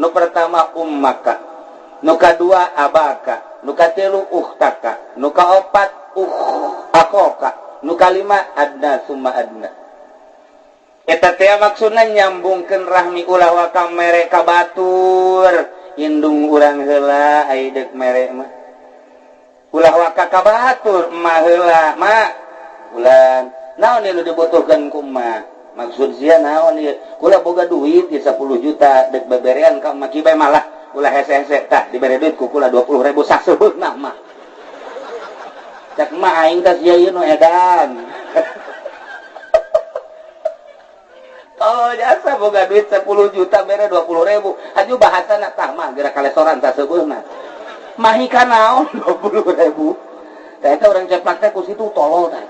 Nu pertama ummaka, nu kadua abaka, nu katilu ukhtaka, nu kaopat akhoka, nu kalima adna summa adna. Eta teh maksudna nyambungkeun rahmi ulah waka mere ka batur, indung urang heula ai deuk mere mah. Ulah waka ka batur emak heula, mak ulan naon ieu nu dibutuhkeun ku emak? Maksud sia naon ieu? Kula boga duit ieu 10 juta deuk beberean ka emak kieu bae malah ulah hese-hese tah dibere duit ku kula 20.000 saseuheuna mah. Cak emak aing teh sia ieu nu edan. Oh jasa boga duit 10 juta bere 20.000. Aju bahasana tah mah geura kalesoran saseuheuna. Mahi ka naon 20.000. Tah eta urang ceplak teh ku situ tolol tah.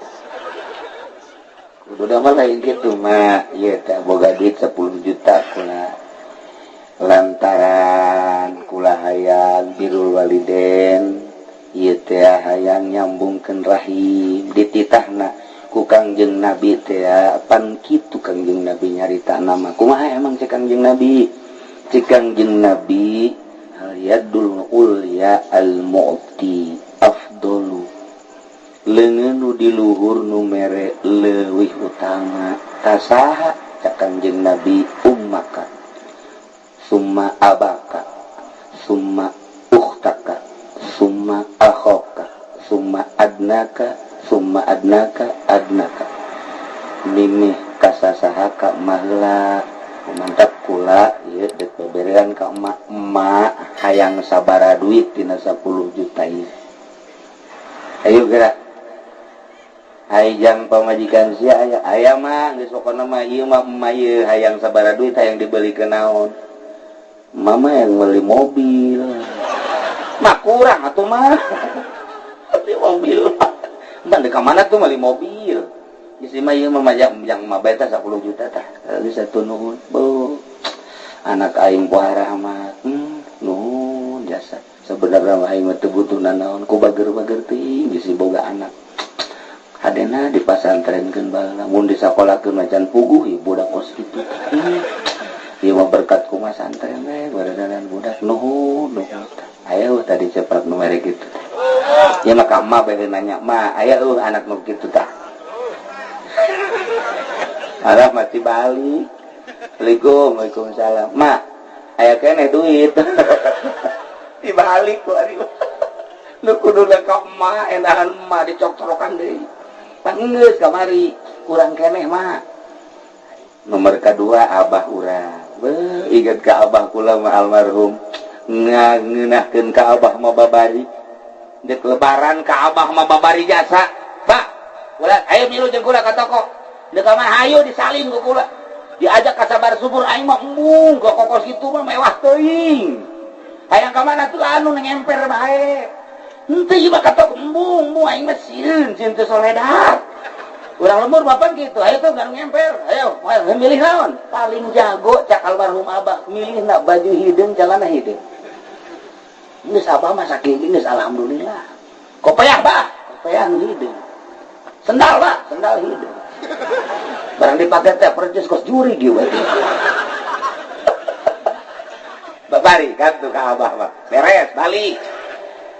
Udah mah lain gitu mah, ieu teh boga duit 10 juta kula lantaran kula hayang birrul waliden, ieu teh hayang nyambungkeun rahim dititahna ku Kangjeng Nabi teh pan kitu Kangjeng Nabi nyarita nama kumaha emang cek Kangjeng Nabi? Cek Kangjeng Nabi al yadul ulya al mu'ti afdalu leungeun nu di luhur nu mere leuwih utama tasaha cak Kangjeng Nabi ummaka summa abaka summa ukhtaka summa akhoka summa adnaka summa adnaka adnaka mimih kasasaha ka maheula mantap kula ieu deuk beberean ka emak emak hayang sabara duit tina 10 juta ieu ayo geura. Hayang pamajikan sia aya aya mah geus pokona mah ieu mah emak ieu hayang sabaraha duit hayang dibeli ke naon. Mama yang beli mobil. Mah kurang atuh mah. Beli mobil. Mah deuk ka mana tuh beli mobil. Geus mah ieu mah yang mah bae tah 10 juta tah. Geus satu nuhun. Beuh. Anak aing puara mah. Nuhun jasa. Sebenarnya mah aing mah teu butuh nanaon ku bager-bager teuing geus boga anak. Hadena dipasantrenkeun baheula mun disakolakeun macan puguh ieu budak kos kitu. Ieu mah berkat ku masantren we baredanan budak nuhun nuhun. Aya eueuh tadi cepat nu mere kitu teh. Ieu mah ka emak bae nanya, "Ma, aya eueuh anak nu kitu tah?" Arah mati balik. Assalamualaikum, waalaikumsalam. Ma, aya keneh duit. Dibalik ku ari. Nu kuduna ka emak enahan emak dicok-corokan deui. Pangeus kamari kurang keneh mah. Nomor kedua abah urang. Beuh, inget ka abah kula mah almarhum. Ngeunahkeun ka abah mah babari. Deuk lebaran ka abah mah babari jasa. Pak, kula ayo milu jeung kula ka toko. Deuk ka mana hayu disalin ku kula. Diajak ka sabar subur aing mah embung ka kokos kitu mah mewah teuing. Hayang ka mana tuh anu ngemper bae. Henteu ieu mah ka toko embung, embung aing mah sieun, sieun teu soledat. Urang lembur bapak gitu, ayo tuh gak ngemper, ayo, ayo milih naon? Paling jago cak almarhum abah, milih nak baju hideung, celana hideung. Geus abah mah sakieu geus alhamdulillah. Kopeah bah, kopeah nu hideung. Sendal bah, sendal hideung. Barang dipake teh percis kos juri kieu we. Babari kan tuh ka abah mah. Beres, balik.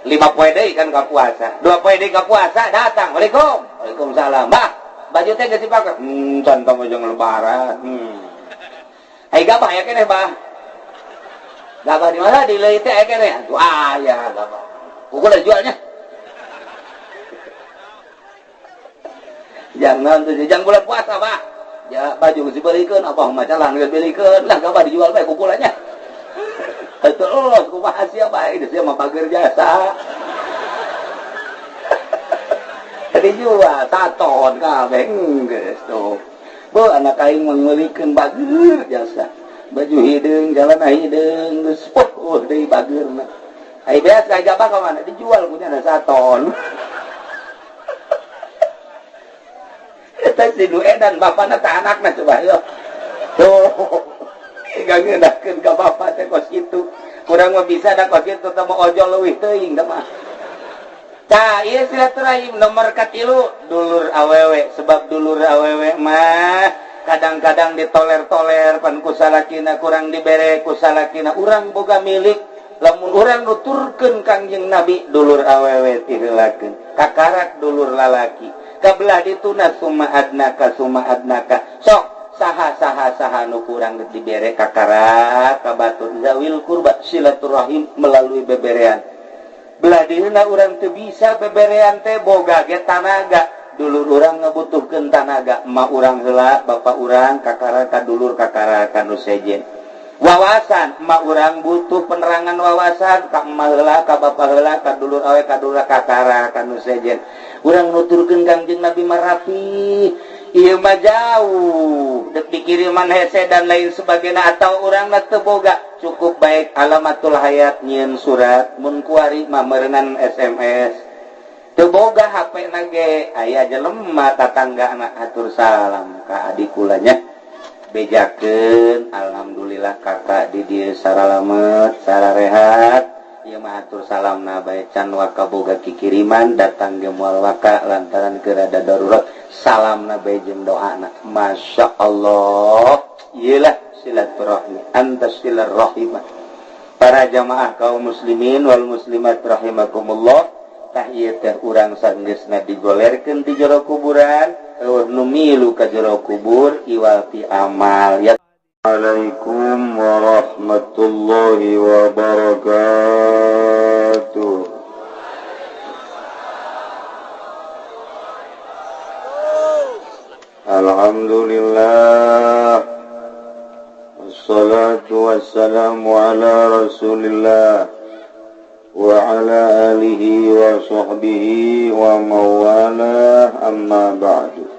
5 poe deui kan ka puasa. 2 poe deui ka puasa datang. Waalaikum. Waalaikumsalam. Bah, baju teh geus dipake. Can tong jeung lebaran. Ai gabah aya keneh, Bah. Gabah di mana? Di leuit teh aya keneh. Atuh aya gabah. Kuku dijualnya. Jangan tuh, jangan bulan puasa, Bah. Ya baju geus dibelikeun, abah mah calan geus belikeun. Lah gabah dijual bae kukulanya. Terus kumaha sia bae, sia mah bager jasa. Dijual saton kabeh geus tuh. Beuh anak aing mah meulikeun bager jasa. Baju hideung, celana hideung, geus poh deui bageurna. Ai beas ka gabah ka mana dijual punya ada saton. Eta si nu edan bapana teh anakna coba yo. Tuh. Gak ngeunahkeun ka bapa teh kos kitu. Kurang mah bisa da kos kitu teh mah ojol leuwih teuing da mah. Tah, ieu silaturahim nomor katilu dulur awewe, sebab dulur awewe mah Kadang-kadang ditoler-toler pan ku salakina kurang dibere ku salakina urang boga milik lamun urang nuturkeun Kangjeng Nabi dulur awewe tiheulakeun kakarak dulur lalaki kabelah dituna summa adnaka summa adnaka sok saha saha saha nu kurang dibere kakarak ka batur zawil kurba silaturahim melalui beberean. Belah dieuna urang teu bisa beberean teh boga ge tanaga dulur urang ngabutuhkeun tanaga emak urang heula bapak urang kakara ka dulur kakara ka nu sejen wawasan emak urang butuh penerangan wawasan ka emak heula ka bapak heula ka dulur awe ka dulur kakara ka nu sejen urang nuturkeun Kangjeng Nabi marapi ieu mah jauh dek dikiriman hese dan lain sebagainya atau urang mah teu boga cukup baik alamatul hayat nyieun surat mun kuari mah meureunan SMS teu boga HP na ge aya jelema tatangga anak atur salam ka adik kulanya bejakeun alhamdulillah kakak di dieu saralamet sararehat ieu mah atur salamna bae can waka boga kikiriman datang ge moal waka lantaran keur ada darurat salamna bae jeung doana Masya Allah ieu lah silaturahmi anta silaturahimah para jamaah kaum muslimin wal muslimat rahimakumullah. Tah ieu teh urang sanggeusna digolerkeun di jero kuburan eueuh nu milu ka jero kubur iwal ti amal ya. Assalamualaikum warahmatullahi wabarakatuh. Alhamdulillah wassalatu wassalamu ala rasulillah wa ala alihi wa sahbihi wa mawalah amma ba'du.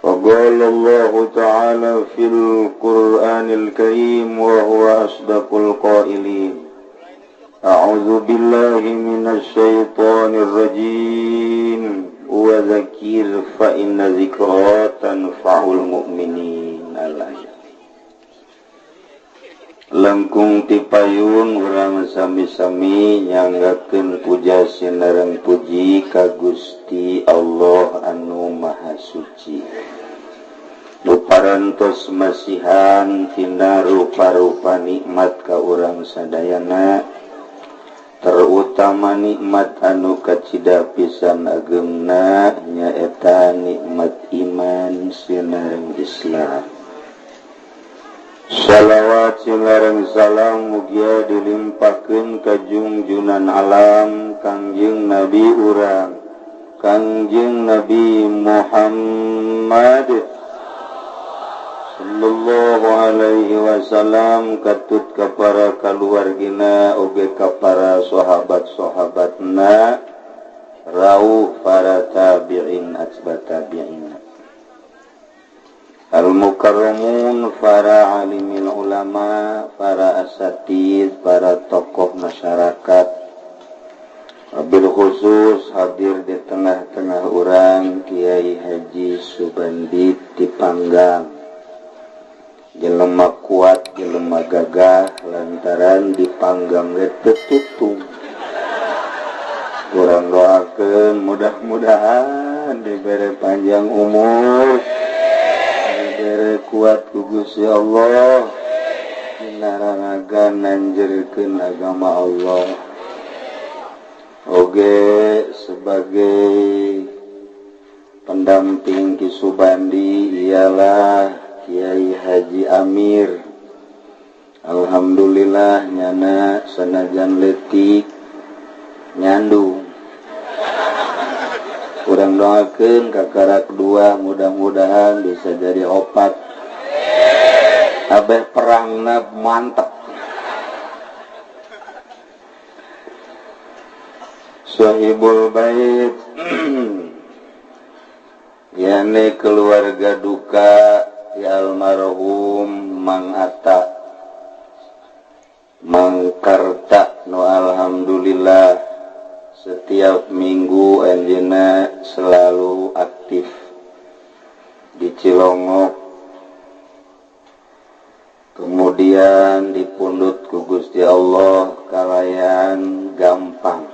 Faqala Allah ta'ala fil Qur'anil Karim wa huwa asdaqul qailin. A'udzu billahi minasy syaithanir rajim. Wa dzakir fa inna dzikra tanfa'ul mu'minin. Lengkung tipayun urang sami-sami nyanggakeun puja sinareng puji ka Gusti Allah anu Maha Suci. Nu parantos masihan tina rupa-rupa nikmat ka urang sadayana, terutama nikmat anu kacida pisan ageungna nyaeta nikmat iman sinareng Islam. Shalawat sinareng salam mugia dilimpahkeun ka junjunan alam Kangjeng Nabi urang Kangjeng Nabi Muhammad sallallahu alaihi wasallam katut ka para kaluargina oge ka para sahabat-sahabatna rauh para tabi'in atba tabi'in al-mukarramun, para alimil ulama, para asatid, para tokoh masyarakat, wabil khusus hadir di tengah-tengah orang Kiai Haji Subandi Tipanggang. Jelema kuat, jelema gagah, lantaran dipanggang ge teu tutung. Kurang doakeun mudah-mudahan diberi panjang umur, diberi kuat ku Gusti Allah, dinaranaga nanjerkeun agama Allah. Oge sebagai pendamping Ki Subandi ialah Kiai Haji Amir. Alhamdulillah nyana sanajan leutik nyandung. Kurang doakeun kakarak dua mudah-mudahan bisa jadi opat. Abeh perangna mantep. Sahibul bait yakni keluarga duka ya almarhum Mang Atta Mang Karta nu alhamdulillah setiap minggu anjeunna selalu aktif di Cilongok, kemudian dipundhut ku Gusti Allah kalayan gampang.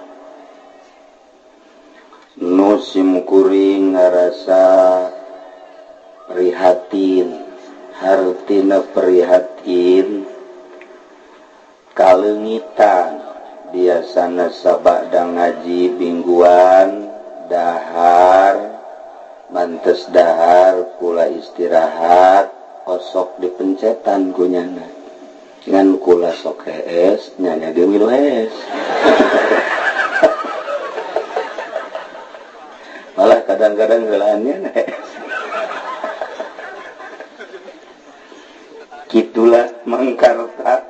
Nu simkuring ngarasa Prihatin hartina prihatin kaleungitan biasana sabada ngaji mingguan dahar mantes dahar kula istirahat osok dipencetan kunyana ngan kula sok hees nyanya ge milu hees. Malah kadang-kadang heulaannya hees. Kitulah mangkarta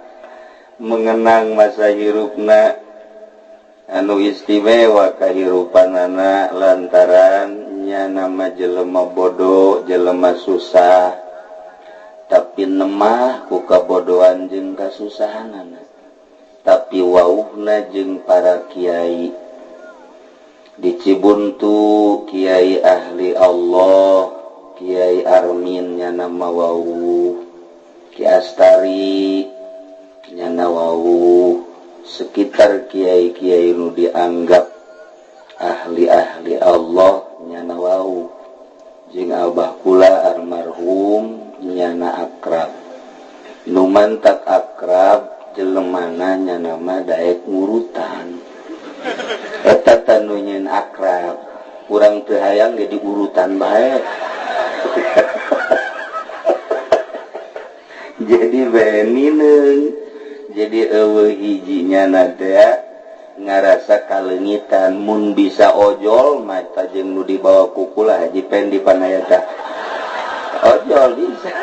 mengenang masa hirupna anu istimewa kahirupanana lantaran nya nama jelema bodoh jelema susah tapi nemah ku kabodohan jeung kasusahanana tapi wauhna jeung para kiai di Cibuntu kiai ahli Allah Kiai Armin nya nama wauh Ki Astari nyana wau sekitar kiai-kiai nu dianggap ahli-ahli Allah nyana wau jeung abah kula almarhum nyana akrab nu mantak akrab jelemana nyana mah daek ngurutan eta tanu nyeun akrab urang teu hayang ge diurutan bae. Jadi benineng jadi eueuh hijinya teh ngarasa kaleungitan mun bisa ojol mah jeung nu dibawa ku kula Haji Pendi panayata ojol bisa.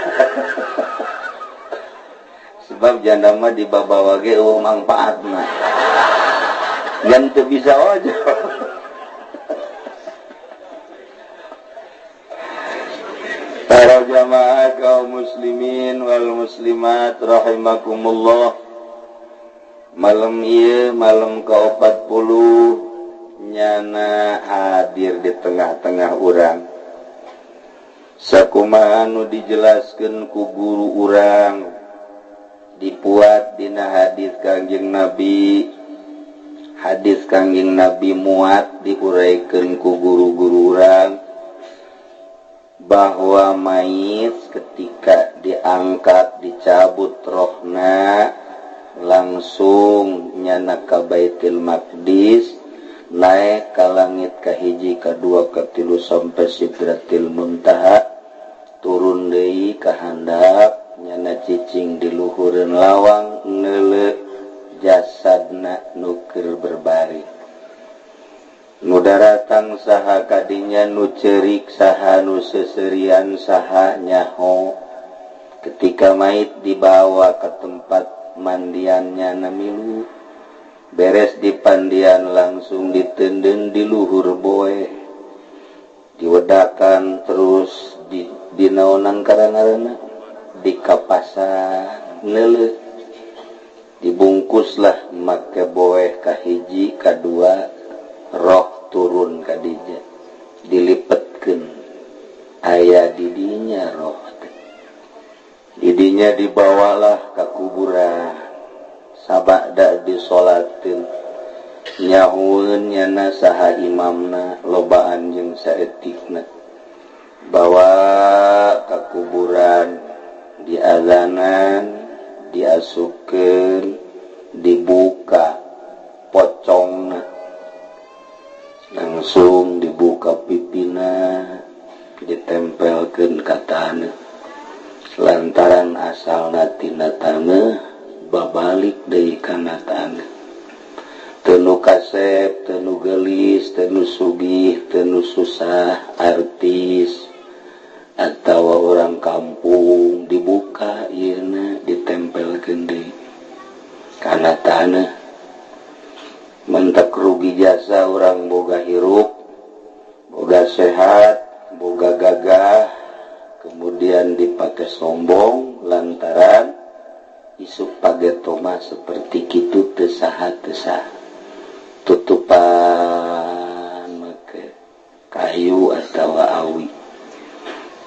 Sebab janda mah dibawa ge eueuh mangpaatna ngan teu bisa ojol. Para jamaah kaum muslimin wal muslimat rahimakumullah. Malam ieu malam ke-40 nyana hadir di tengah-tengah urang. Sakumaha anu dijelaskeun ku guru urang dipuat dina hadis Kangjeng Nabi. Hadis Kangjeng Nabi muat diuraikeun ku guru-guru urang bahwa mayit ketika diangkat dicabut rohna langsung nyana ka Baitul Maqdis naik ka langit ka hiji ka dua ka tilu sampai Sidratil Muntaha turun deui ka handap nyana cicing di luhureun lawang neuleuh jasadna nu keur berbaring. Nu daratang saha kadinya nu cerik saha nu seserian saha nyaho ketika mayit dibawa ke tempat mandiannya namilu beres di pandian langsung ditenden di luhur boe diwedakan terus di dinaonan karang-karana dikapasan neuleuh dibungkuslah make boeh kahiji kadua roh turun kadija dilipetkeun aya didinya roh teh didinya dibawalah ka kuburan sabada disolatin nyahueun nyana saha imamna lobaan jeung saeutikna bawa ka kuburan diazanan diasupkeun dibuka pocongna langsung dibuka pipina ditempelkeun ka taneuh lantaran asalna tina taneuh babalik deui kana taneuh teu nu kasep teu nu geulis teu nu sugih teu nu susah artis atawa orang kampung dibuka ieuna ditempelkeun deui kana taneuh mentak rugi jasa orang boga hirup boga sehat boga gagah kemudian dipakai sombong lantaran isuk pagetoma seperti kitu teu saha teu saha tutupan make kayu atawa awi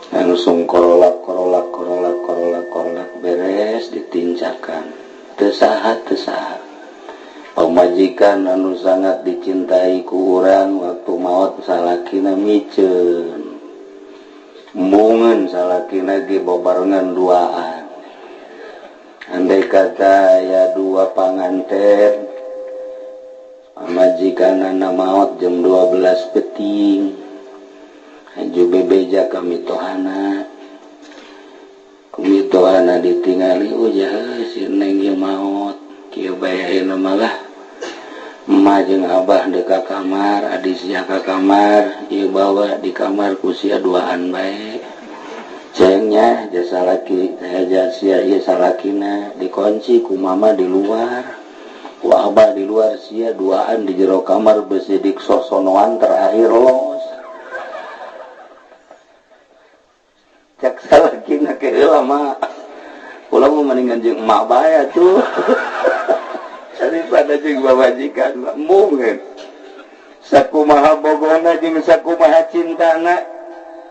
langsung korolak korolak korolak korolak korolak beres ditincakan teu saha teu saha. Pamajikan anu sangat dicintai ku urang waktu maot salakina miceun Embungeun salakina ge babarengan duaan. Andai kata ya dua panganten pamajikanana maot jam 12 peting. Haju bebeja ka mitohana. Kumitohana ditingali oh jaha si neng ieu maot. Kieu bae ayeuna malah emak jeung abah deuk ka kamar, adi sia ka kamar, ieu bawa di kamar ku sia duaan bae. Cengnya jasa laki, jasa ieu salakina dikunci ku mama di luar, ku abah di luar, sia duaan di jero kamar besidik sosonoan terakhir los. Cak salakina ke heula mah. Kula mah mendingan jeung emak bae atuh. Daripada jeung babajikan mungkin. Sakumaha bogona jeung sakumaha cintana.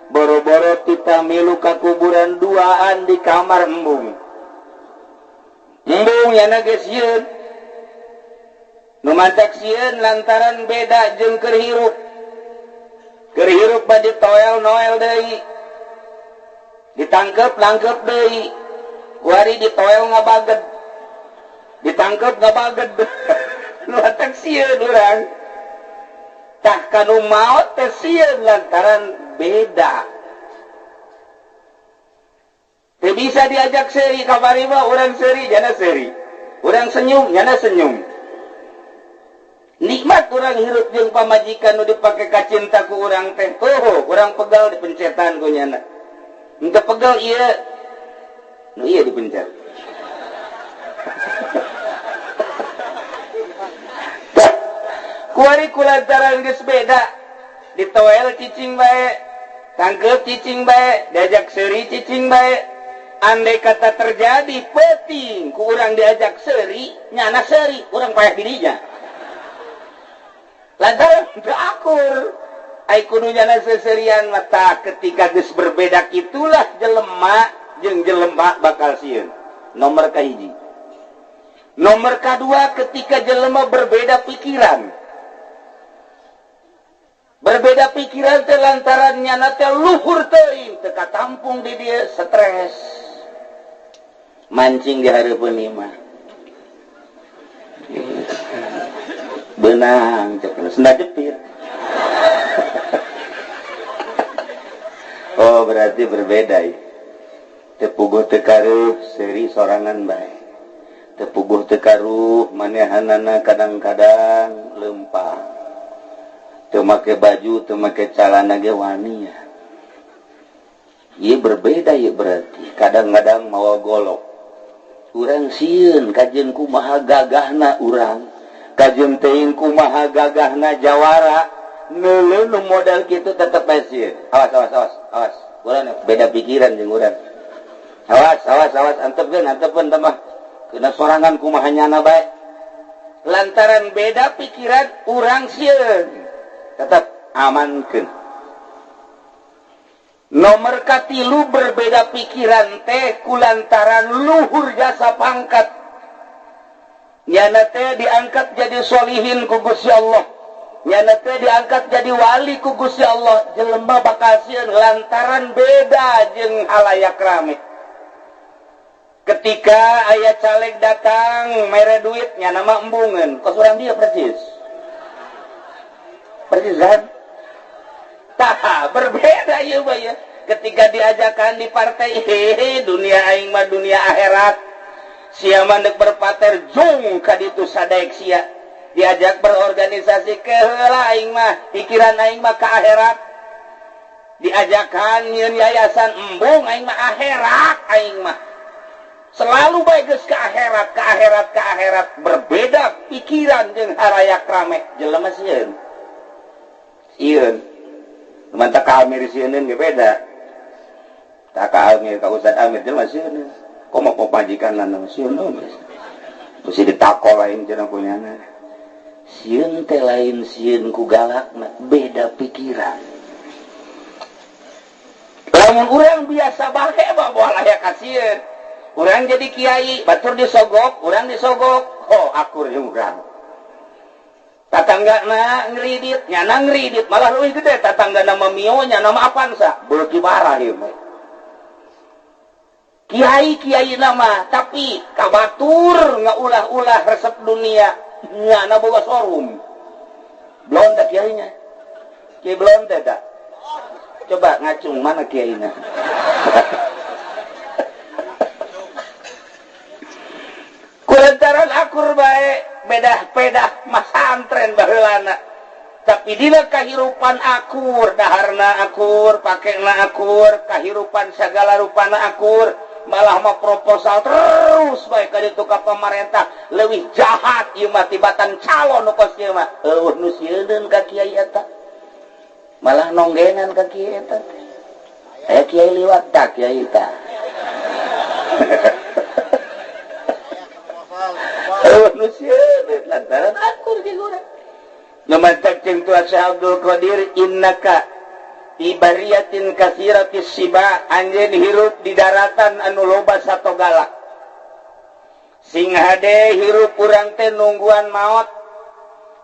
Boro-boro kita milu ka kuburan duaan di kamar embung. Embung yana geus sieun. Nu matak sieun lantaran beda jeung keur hirup. Keur hirup mah ditoel noel deui. Ditangkep langkep deui. Kuari ditoel ngabaged. Ditangkep ngabaged. Nu matak sieun urang. Tah kanu maot teh sieun lantaran beda. Teu bisa diajak seuri kamari mah urang seuri jana seuri. Urang senyum jana senyum. Nikmat urang hirup jeung pamajikan nu dipake kacinta ku urang teh. Tuh, urang pegal dipencetan ku nyana. Henteu pegal ieu. Nu ieu dipencet. Kuari kulantaran geus beda. Ditoel cicing bae, tangkep cicing bae, diajak seuri cicing bae. Andai kata terjadi peting ku urang diajak seuri, nyana seuri, urang payah dirinya. Lantaran teu akur. Ai kudu nyana seserian mata ketika geus berbeda kitulah jelema jeung jelema bakal sieun. Nomor kahiji. Nomor kadua ketika jelema berbeda pikiran. Berbeda pikiran teh lantaran nyana teh luhur teuing teu katampung di dieu stres. Mancing di hareupeun imah. Beunang cek senda jepit. Oh berarti berbeda ya. Teu puguh teu karuh seuri sorangan bae. Teu puguh teu karuh manehanana kadang-kadang leumpah. Teu make baju, teu make calana ge wani ya. Ieu berbeda ieu berarti. Kadang-kadang mawa golok. Urang sieun kajeun kumaha gagahna urang. Kajeun teuing kumaha gagahna jawara. Neuleuh nu model kitu tetep bae sieun. Awas awas awas awas. Urang beda pikiran jeung urang. Awas awas awas antepkeun antepkeun tambah. Kena sorangan kumaha nyana bae. Lantaran beda pikiran urang sieun. Tetap amankeun. Nomor katilu berbeda pikiran teh kulantaran luhur jasa pangkat. Nyana teh diangkat jadi solihin ku Gusti Allah. Nyana teh diangkat jadi wali ku Gusti Allah. Jelema bakal sieun lantaran beda jeung halayak rame. Ketika aya caleg datang mere duit nyana mah embungeun. Kos urang dia persis. Persis kan? Tah, berbeda ieu mah ya. Ketika diajakan di partai, hehe, dunia aing mah dunia akhirat. Sia mah deuk berpater jung ka ditu sadaek sia. Diajak berorganisasi ke heula aing mah, pikiran aing mah ka akhirat. Diajakan nyieun yayasan embung aing mah akhirat aing mah. Selalu bae geus ka akhirat, ka akhirat, ka akhirat. Berbeda pikiran jeung harayak rame. Jelema sieun. Sieun. Mantap ka Amir sieun ge beda. Tak ka Amir ka Ustaz Amir jelema sieun. Komo pamajikanna sieun. Bisi ditakol lain cenah kunyana. Sieun teh lain sieun ku galakna, beda pikiran. Lamun urang biasa bae mah moal aya kasieun. Urang jadi kiai, batur disogok, urang disogok. Oh, akur jeung urang. Tatanggana ngridit, nyana ngridit, malah leuwih gede tatanggana mah Mio, nyana mah Avanza, beuki parah ieu mah. Kiai-kiai nama tapi kabatur ngaulah-ulah resep dunia, nyana boga showroom. Blonde kiainya. Kiai blonde tak? Coba ngacung mana kiainya. Kulantaran akur bae bedah-pedah masantren baheulana. Tapi dina kahirupan akur, daharna akur, pakena akur, kahirupan sagala rupana akur, malah mah proposal terus bae ka ditu ka pamarentah leuwih jahat ieu mah tibatan calon nu kos ieu mah. Eueuh nu sieun ka kiai eta. Malah nonggenan ka kiai eta teh. Aya kiai liwat tak kiai eta. Nu sieun lantaran akur jeung urang. Nu matak jeung Tuan Syekh Abdul Qadir innaka ibariyatin kasiratis siba, anjeun hirup di daratan anu loba satogala. Sing hade hirup urang teh nungguan maot.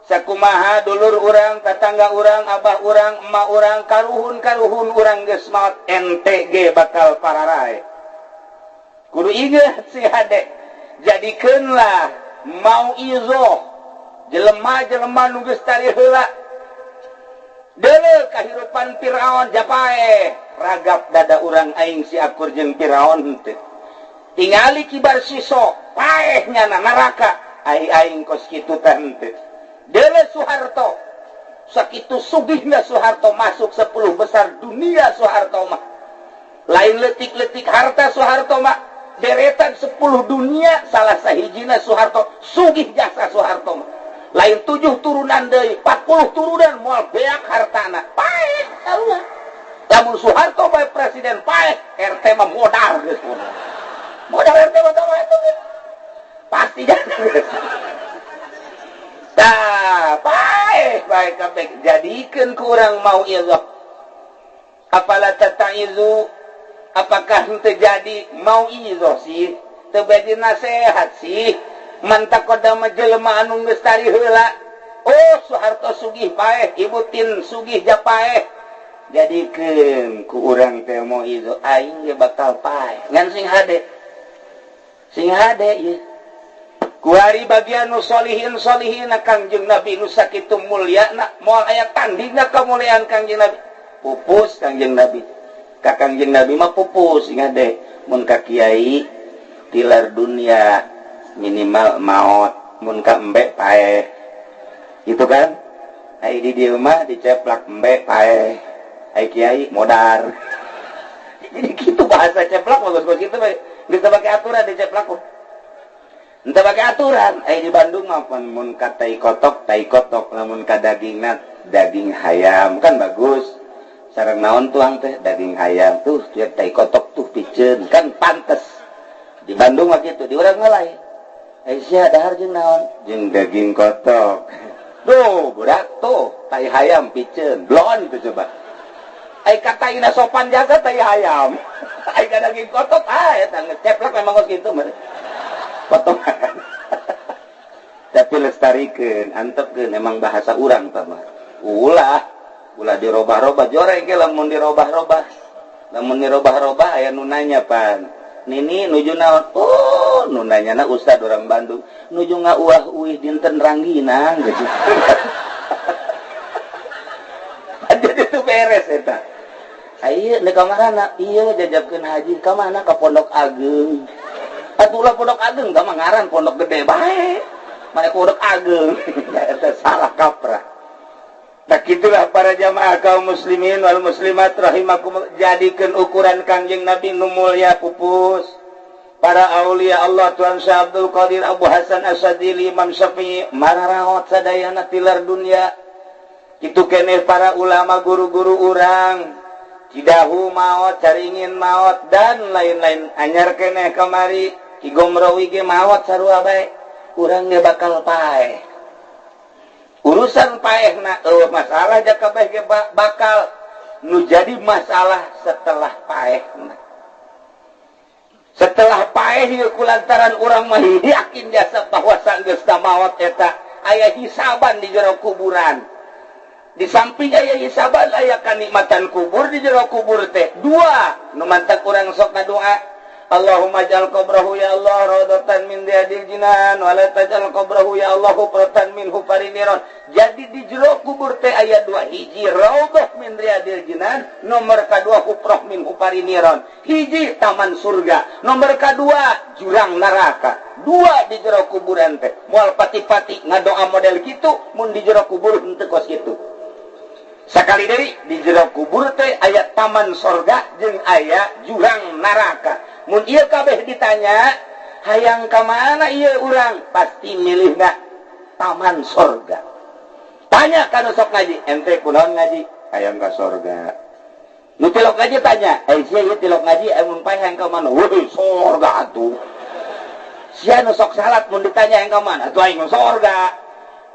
Sakumaha dulur urang, tatangga urang, abah urang, emak urang, karuhun-karuhun urang geus maot ente ge bakal pararae. Kudu inget sing hade, jadikeunlah mau izoh jelema-jelema nu geus tari heula. Deuleu kahirupan Firaun japae ragap dada urang aing si akur jeung Firaun teh. Tingali kibar siso paeh nyana neraka ai aing kos kitu teh henteu. Deuleu Soeharto sakitu sugihna Soeharto masuk 10 besar dunia Soeharto mah. Lain leutik-leutik harta Soeharto mah deretan 10 dunia salah sahijina Soeharto sugih jasa Soeharto mah. Lain 7 turunan deui, 40 turunan moal beak hartana. Paeh sarua. Lamun Soeharto bae presiden paeh, RT mah modal geus. Modal RT mah tah itu geus. Pasti jadi. Tah, paeh bae kabeh jadikeun ku urang mau ieu. Afala tataizu, apakah henteu jadi mau ieu sih? Teu bade nasehat sih. Mantak kodama jelema anu geus tari heula. Oh, Soeharto sugih paeh, Ibu Tin sugih japaeh. Jadikeun ku urang teh mau ieu aing ge bakal paeh. Ngan sing hade. Sing hade ieu. Kuari bagian nu solihin solihina Kangjeng Nabi nu sakitu mulyana, moal aya tandingna kamuliaan Kangjeng Nabi. Pupus Kangjeng Nabi. Ka Kangjeng Nabi mah pupus sing hade. Mun ka kiai tilar dunia minimal maot, mun ka embe paeh. Gitu kan? Ai di dieu mah diceplak embe paeh. Ai kiai modar. Jadi gitu bahasa ceplak bagus-bagus gitu bae. Geus teu pake aturan diceplak. Henteu pake aturan. Ai di Bandung mah mun ka tai kotok, lamun ka dagingna daging hayam kan bagus. Sareng naon tuang teh daging hayam tuh tiap tai kotok tuh piceun kan pantes. Di Bandung mah kitu, di urang mah lain. Aisyah dahar jeung naon? Jeung daging kotok. Duh, budak tuh tai hayam piceun, blon tuh coba. Ai kataina sopan jaga tai hayam. Ai ka daging kotok ah eta ngeceplak memang kos kitu mah. Potongan. Tapi lestarikeun, antepkeun emang bahasa urang tah mah. Ulah, ulah dirobah-robah joreng ge lamun dirobah-robah. Lamun dirobah-robah aya nu nanya pan. Nini nuju naon? Oh, nu nanyana ustad orang Bandung. Nuju ngauah uih dinten rangginang gitu. Jadi itu beres eta. Ayo deuk ka mana? Ieu jajabkeun haji ka mana? Ka Pondok Ageng. Atuh ulah Pondok Ageng da mah ngaran Pondok Gede bae. Mana Pondok Ageng. Eta salah kaprah. Tak itulah para jamaah kaum muslimin wal muslimat rahimakum, jadikeun ukuran Kangjeng Nabi nu mulya pupus. Para aulia Allah Tuhan Syekh Abdul Qadir Abu Hasan Asy-Syadzili Imam Syafi'i mararaot sadayana tilar dunia. Kitu keneh para ulama guru-guru urang Cidahu maot, Caringin maot dan lain-lain. Anyar keneh kamari Ki Gomrowi ge maot sarua bae. Urang ge bakal paeh. Urusan paehna eueuh masalah jaka bae ge bakal nu jadi masalah setelah paehna. Setelah paeh ieu kulantaran urang mah yakin jasa bahwa sanggeus maot eta Aya hisaban di jero kuburan. Di samping aya hisaban aya kanikmatan kubur di jero kubur teh. Dua, nu mantak urang sok ngadoa. Allahumma ja'al qabrahu ya Allah raudatan min riyadil jinan wa la taj'al qabrahu ya Allah hufratan min hufarin niran. Jadi di jero kubur teh aya dua, hiji raudhah min riyadil jinan, nomor kadua hufrah min hufarin niran. Hiji taman surga, nomor kadua jurang neraka. Dua di jero kuburan teh. Moal pati-pati ngadoa model kitu mun di jero kubur henteu kos kitu. Sakali deui di jero kubur teh aya taman sorga jeung aya jurang neraka. Mun ieu kabeh ditanya hayang ka mana ieu urang, pasti milihna taman sorga. Tanya ka nu sok ngaji, ente kunaon ngaji? Hayang ka sorga. Nu tilok ngaji tanya, sia ieu tilok ngaji mun pae hayang ka mana? Weuh, sorga atuh. Sia nu sok salat mun ditanya hayang ka mana? Atuh aing sorga.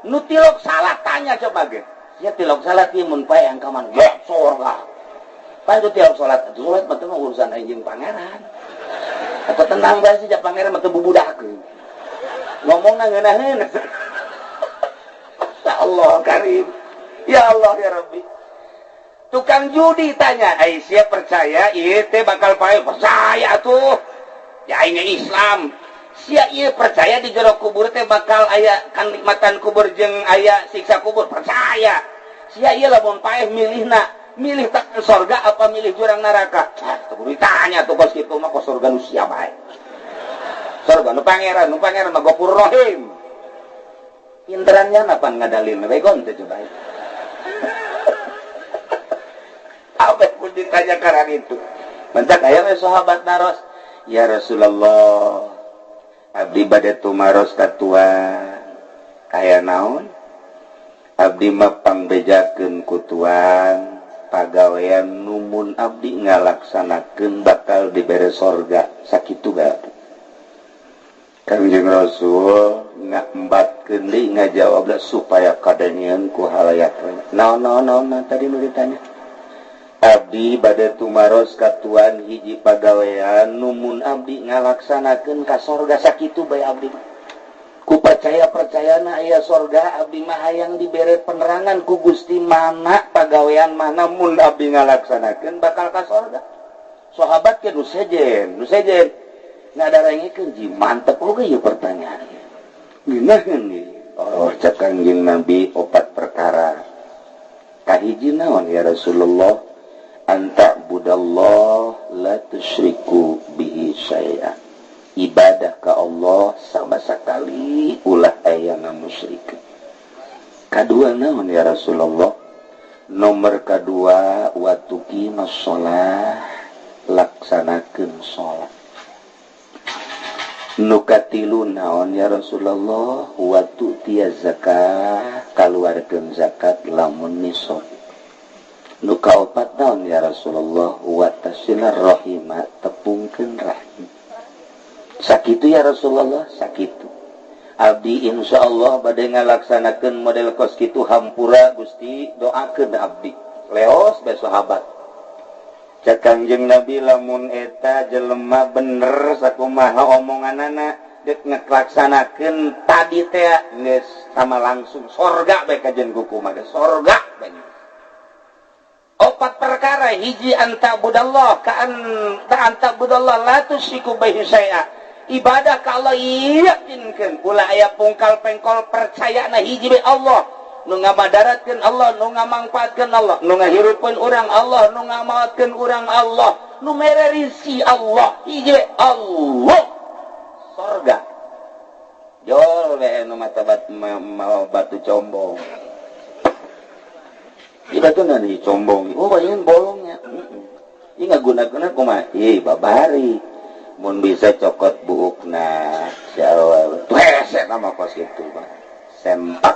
Nu tilok salat tanya coba ge. Sia tilok salat ieu mun pae hayang ka mana? Ya sorga. Pae teu tilok salat, atuh salat mah teu urusan aing jeung pangeran. Atau tenang bae sih pangeran mah teu bubudakeun. Ngomongna ngeunaheun. Ya Allah karim. Ya Allah ya Rabbi. Tukang judi tanya, ai sia percaya ieu teh bakal pae? Percaya atuh. Ya aing Islam. Sia ieu percaya di jero kubur teh bakal aya kanikmatan kubur jeung aya siksa kubur? Percaya. Sia ieu lamun paeh milihna, milih tak sorga apa milih jurang neraka? Ah, tuh ditanya tuh kos kitu mah kos sorga nu sia bae. Sorga nu pangeran, nu pangeran mah Ghafur Rahim. Pinterannya napa ngadalil begon teh coba. Apa pun ditanya karang itu. Mentak aya we sahabat naros, ya Rasulullah, abdi bade tumaros ka tuan. Aya naon? Abdi mah pangbejakeun ku tuan. Pagawean numun abdi ngalaksanakeun bakal dibere sorga sakitu bae. Kangjeng Rasul ngambatkeun deui ngajawabna supaya kadengeun ku halayak. Naon naon naon tadi nu ditanya? Abdi bade tumaros ka tuan hiji pagawean numun abdi ngalaksanakeun ka sorga sakitu bae abdi. Ku percaya-percayana aya sorga abdi mah hayang dibere penerangan ku Gusti mana pagawean mana mun abdi ngalaksanakeun bakal ka sorga. Sahabat ke nu sejen ngadarengikeun ji mantep oge ieu pertanyaan. Ngeunaheun ieu. Oh cek Kangjeng Nabi opat perkara. Kahiji naon ya Rasulullah? Anta budallah la tusyriku bihi syai'a. Ibadah ka Allah sama sekali ulah aya ngamusyrik. Kadua naon ya Rasulullah? Nomor kadua wa tuqimus shalah, laksanakeun salat. Nu katilu naon ya Rasulullah? Wa tu'tiya zakat, kaluarkeun zakat lamun nisab. Nu kaopat naon ya Rasulullah? Wa tasilar rahima, tepungkeun rahim. Sakitu ya Rasulullah, sakitu. Abdi insyaallah bade ngalaksanakeun model kos kitu hampura Gusti, doakeun abdi. Leos bae sahabat. Cek Kangjeng Nabi lamun eta jelema bener sakumaha omonganana deuk ngalaksanakeun tadi teh geus sama langsung sorga bae kajen kumaha ge sorga bae. Opat perkara, hiji anta budallah ka anta budallah la tusyriku bihi syai'a. Ibadah ka Allah yakinkeun ulah aya pungkal pengkol percayana hiji bae Allah nu ngamadaratkeun Allah, nu ngamangpaatkeun Allah, nu ngahirupkeun urang Allah, nu ngamaotkeun urang Allah, nu mere rizki Allah, hiji bae Allah. Sorga. Jol we nu mata batu combong. Ieu batu na dicombong. Oh, bayangin bolongnya. Ieu ngagunakeunna kumaha? Ih, babari. Mun bisa cokot buukna siawa tuh hese nama kos kitu mah sempak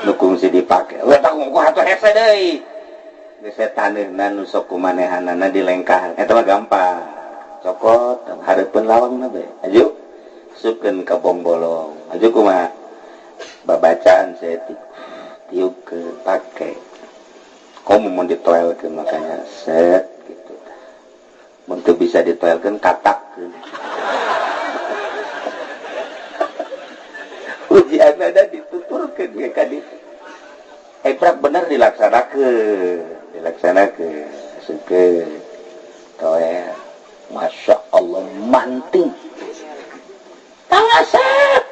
nu kungsi dipake we tak ngukuh atuh hese deui geus taneuhna nu sok kumanehanana dilengkahan eta mah gampang cokot hareupeun lawangna bae aju asupkeun ka bongbolong aju kumaha babacaan saeutik tiupkeun pake komo mun ditoelkeun makanya set gitu. Mun teu bisa ditoelkeun katakkeun. Ayana da dituturkeun ge ka ditu. Eprak bener dilaksanakeun, dilaksanakeun. Asupkeun. Toel. Masya Allah manting. Kang Asep.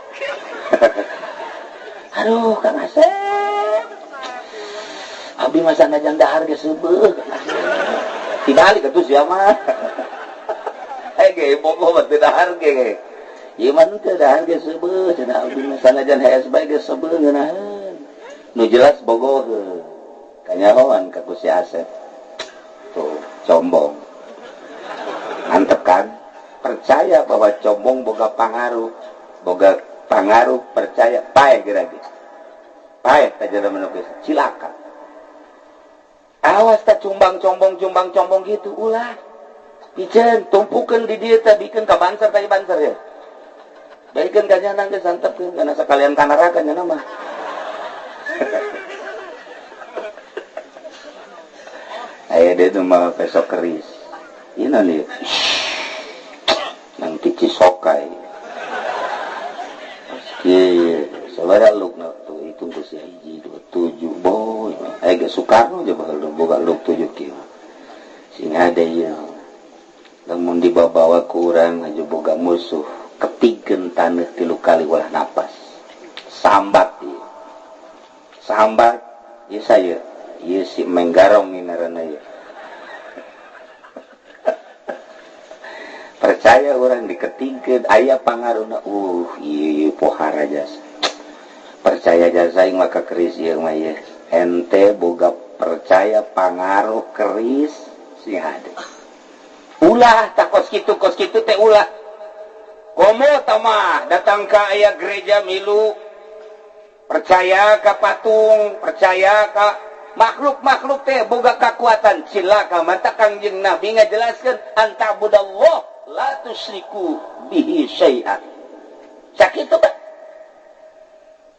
Aduh, Kang Asep. Abi masa ngajang dahar ge seubeuh Kang Asep. Dibalik atuh sia mah. Ge bogo mah teu dahar ge. Ieu mah teu dahar ge seubeuh cenah abdi mah sanajan hees bae ge seubeuh ngeunaheun. Nu jelas bogoheun. Kanyahoan ka ku si Asep. Tuh, combong. Mantep kan? Percaya bahwa combong boga pangaruh. Boga pangaruh percaya paeh geura ge. Paeh ka jelema nu geus cilaka. Awas tak cumbang combong cumbang combong gitu ulah. Piceun tumpukeun di dieu teh bikeun ka banser teh banser ya. Baikeun ka nyana geus santepkeun kana sakalian ka neraka nyana mah. Aya deui nu mah besok keris. Ieu naon ieu? Nang ti Cisokai. Kieu sabaraha lukna tuh hitung ku si hiji 2 7 boy. Aya ge Soekarno je bakal boga luk 7 kieu. Sing hade ieu. Lamun dibabawa ku urang aja boga musuh ketikeun taneuh 3 kali ulah napas. Sambat ieu. Sambat ieu saya. Ieu si Menggarong ieu ngaranna ieu. Percaya orang diketingkeun aya pangaruhna ieu pohara jasa. Percaya jasa aing mah ka keris ieu mah ieu. Ente boga percaya pangaruh keris sing hade. Ulah tak kos kitu teh ulah. Komo tamah datang ka aya gereja milu percaya ka patung, percaya ka makhluk-makhluk teh boga kekuatan cilaka mata Kangjeng Nabi ngajelaskeun antabudallah la tusyriku bihi syai'an. Sakitu teh.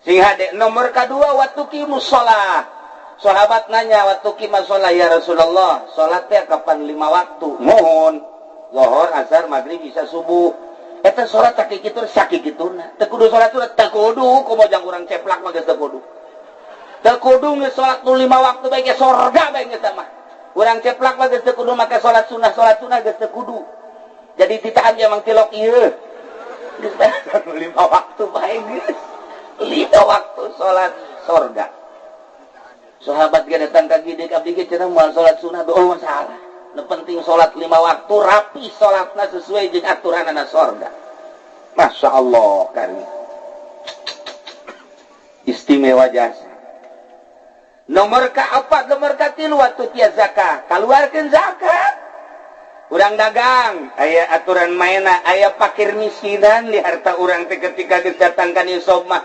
Sing hade nomor kadua waktu qimus shalah. Sahabat nanya waktu qimus shalah ya Rasulullah, salat teh kapan 5 waktu? Mohon. Zuhur, asar, maghrib, isya, subuh. Eta salat sakitu sakituna. Teu kudu salat teu kudu komo jang urang ceplak mah geus teu kudu. Teu kudu geus salat nu 5 waktu bae ge sorga bae geus mah. Urang ceplak mah geus teu kudu make salat sunah geus teu kudu. Jadi ditahan ge mang tilok ieu. Geus 5 waktu bae geus. 5 waktu salat sorga. Sahabat ge datang ka gede ka abdi ge cenah moal salat sunah oh masalah. Nu penting salat 5 waktu rapi salatna sesuai jeung aturanana sorga. Masya Allah kari. Istimewa jasa. Nomor keempat, nomor katilu waktu tia zakat. Kaluarkeun zakat. Urang dagang, aya aturan maena, aya pakir miskinan di harta urang teh ketika geus datang ka nisab mah.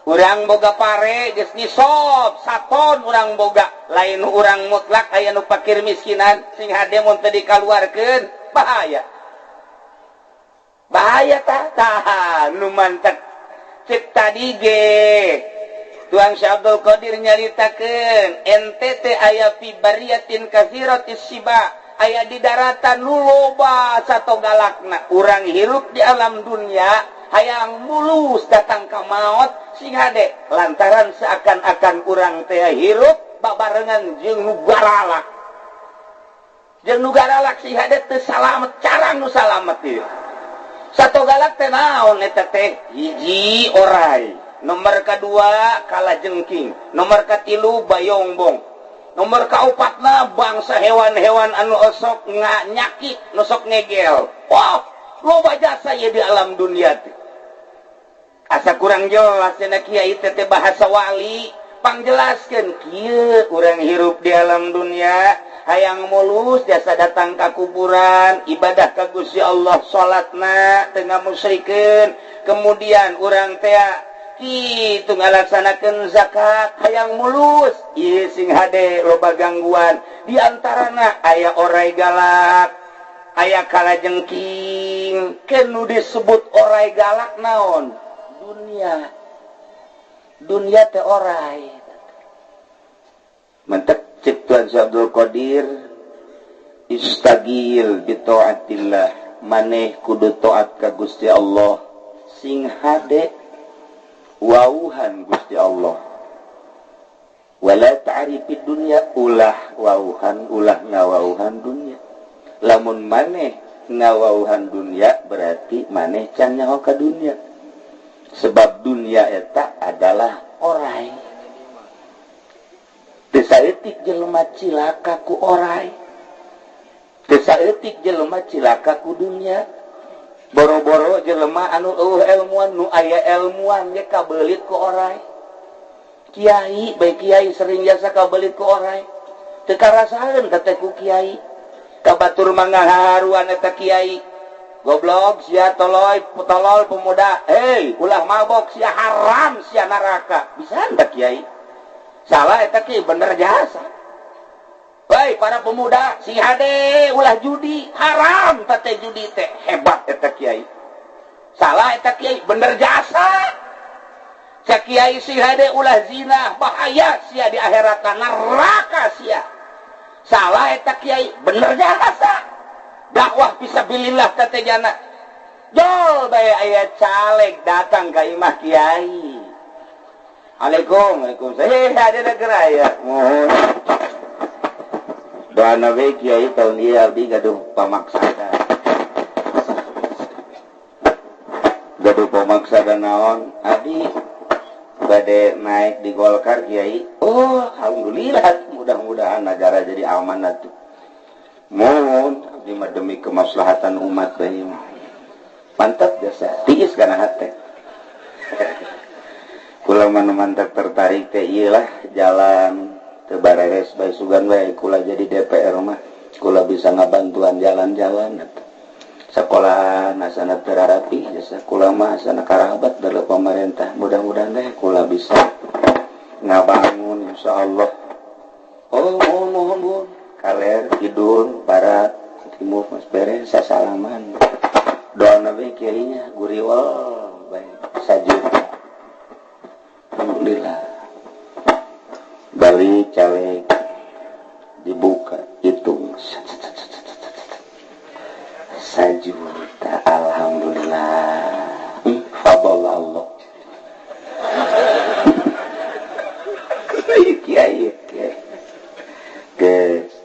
Urang boga pare geus nisab, saton urang boga, lain urang mutlak aya nu pakir miskinan sing hade mun teu dikaluarkeun, bahaya. Bahaya tah tah nu mantek cek tadi ge. Tuang Syekh Abdul Qadir nyaritakeun NTT aya fi bariyatin katsiratis siba aya di daratan nu loba sato galakna urang hirup di alam dunia hayang mulus datang ka maot sing hade lantaran seakan-akan urang teh hirup babarengan jeung nu garalak sing hade teu salamet carang nu salamet ieu sato galak teh naon eta teh hiji orai nomor kedua kalajengking, nomor katilu bayongbong, nomor kaopatna bangsa hewan-hewan anu osok nyakit, nosok ngegel. Wah, loba jasa ye di alam dunia teh. Asa kurang jelas cenah kiai teh bahasa wali, pangjelaskeun kieu urang hirup di alam dunia, hayang mulus jasa datang ka kuburan, ibadah ka Gusti Allah, salatna teu ngamusyrikeun, kemudian urang teh kitu ngalaksanakeun zakat hayang mulus ieu sing hade loba gangguan di antarana aya orai galak aya kalajengking kenu disebut orai galak naon dunia dunia teh orai mentek cek Tuan Syekh Abdul Qadir istagil bi taatillah maneh kudu taat ka Gusti Allah sing hade Wauhan Gusti Allah. Wala ta'rifid dunya ulah wauhan ulah ngawauhan dunya. Lamun maneh ngawauhan dunya berarti maneh can nyaho ka dunya. Sebab dunya eta adalah orai. Teu saeutik jelema cilaka ku orai. Teu saeutik jelema cilaka ku dunya. Boro-boro jelema anu eueuh elmuan nu aya elmuan ge kabelit ku orai. Kiai bae kiai sering jasa kabelit ku orai. Teu karasaeun ka teh ku kiai. Ka batur mah ngaharuan eta kiai. Goblok sia toloy tolol pemuda. Hei, ulah mabok sia haram sia neraka. Bisa teu kiai? Salah eta kiai bener jasa. Baik para pemuda sing hade ulah judi haram teh judi teh hebat eta kiai. Salah eta kiai bener jasa. Cak kiai sing hade ulah zina bahaya sia di akhirat neraka sia. Salah eta kiai bener jasa. Dakwah fisabilillah teh jana. Jol bae aya caleg datang ka imah kiai. Assalamualaikum, waalaikumsalam. Hei, ada negara ya. Mohon. Doa nabi kiai tahun ieu abdi gaduh pamaksada. Gaduh pamaksada naon? Abdi bade naik di Golkar kiai. Oh, alhamdulillah, mudah-mudahan negara jadi aman atuh. Mohon abdi mah demi kemaslahatan umat bae mah. Mantap jasa, tiis kana hate. Kula mah mantap tertarik teh ieu lah jalan teu bareres bae sugan bae kula jadi DPR mah kula bisa ngabantuan jalan-jalan atuh. Sekolah asana teu rarapi jasa kula mah asana karabat dari pemerintah mudah-mudahan deh kula bisa ngabangun insyaallah. Oh mohon mohon mohon kaler kidul barat timur mas beres sasalaman doa nabi kiainya guriwal bae sajuta. Alhamdulillah. Balik caleg dibuka hitung 1 juta alhamdulillah. Fadl Allah. Kiai kiai guys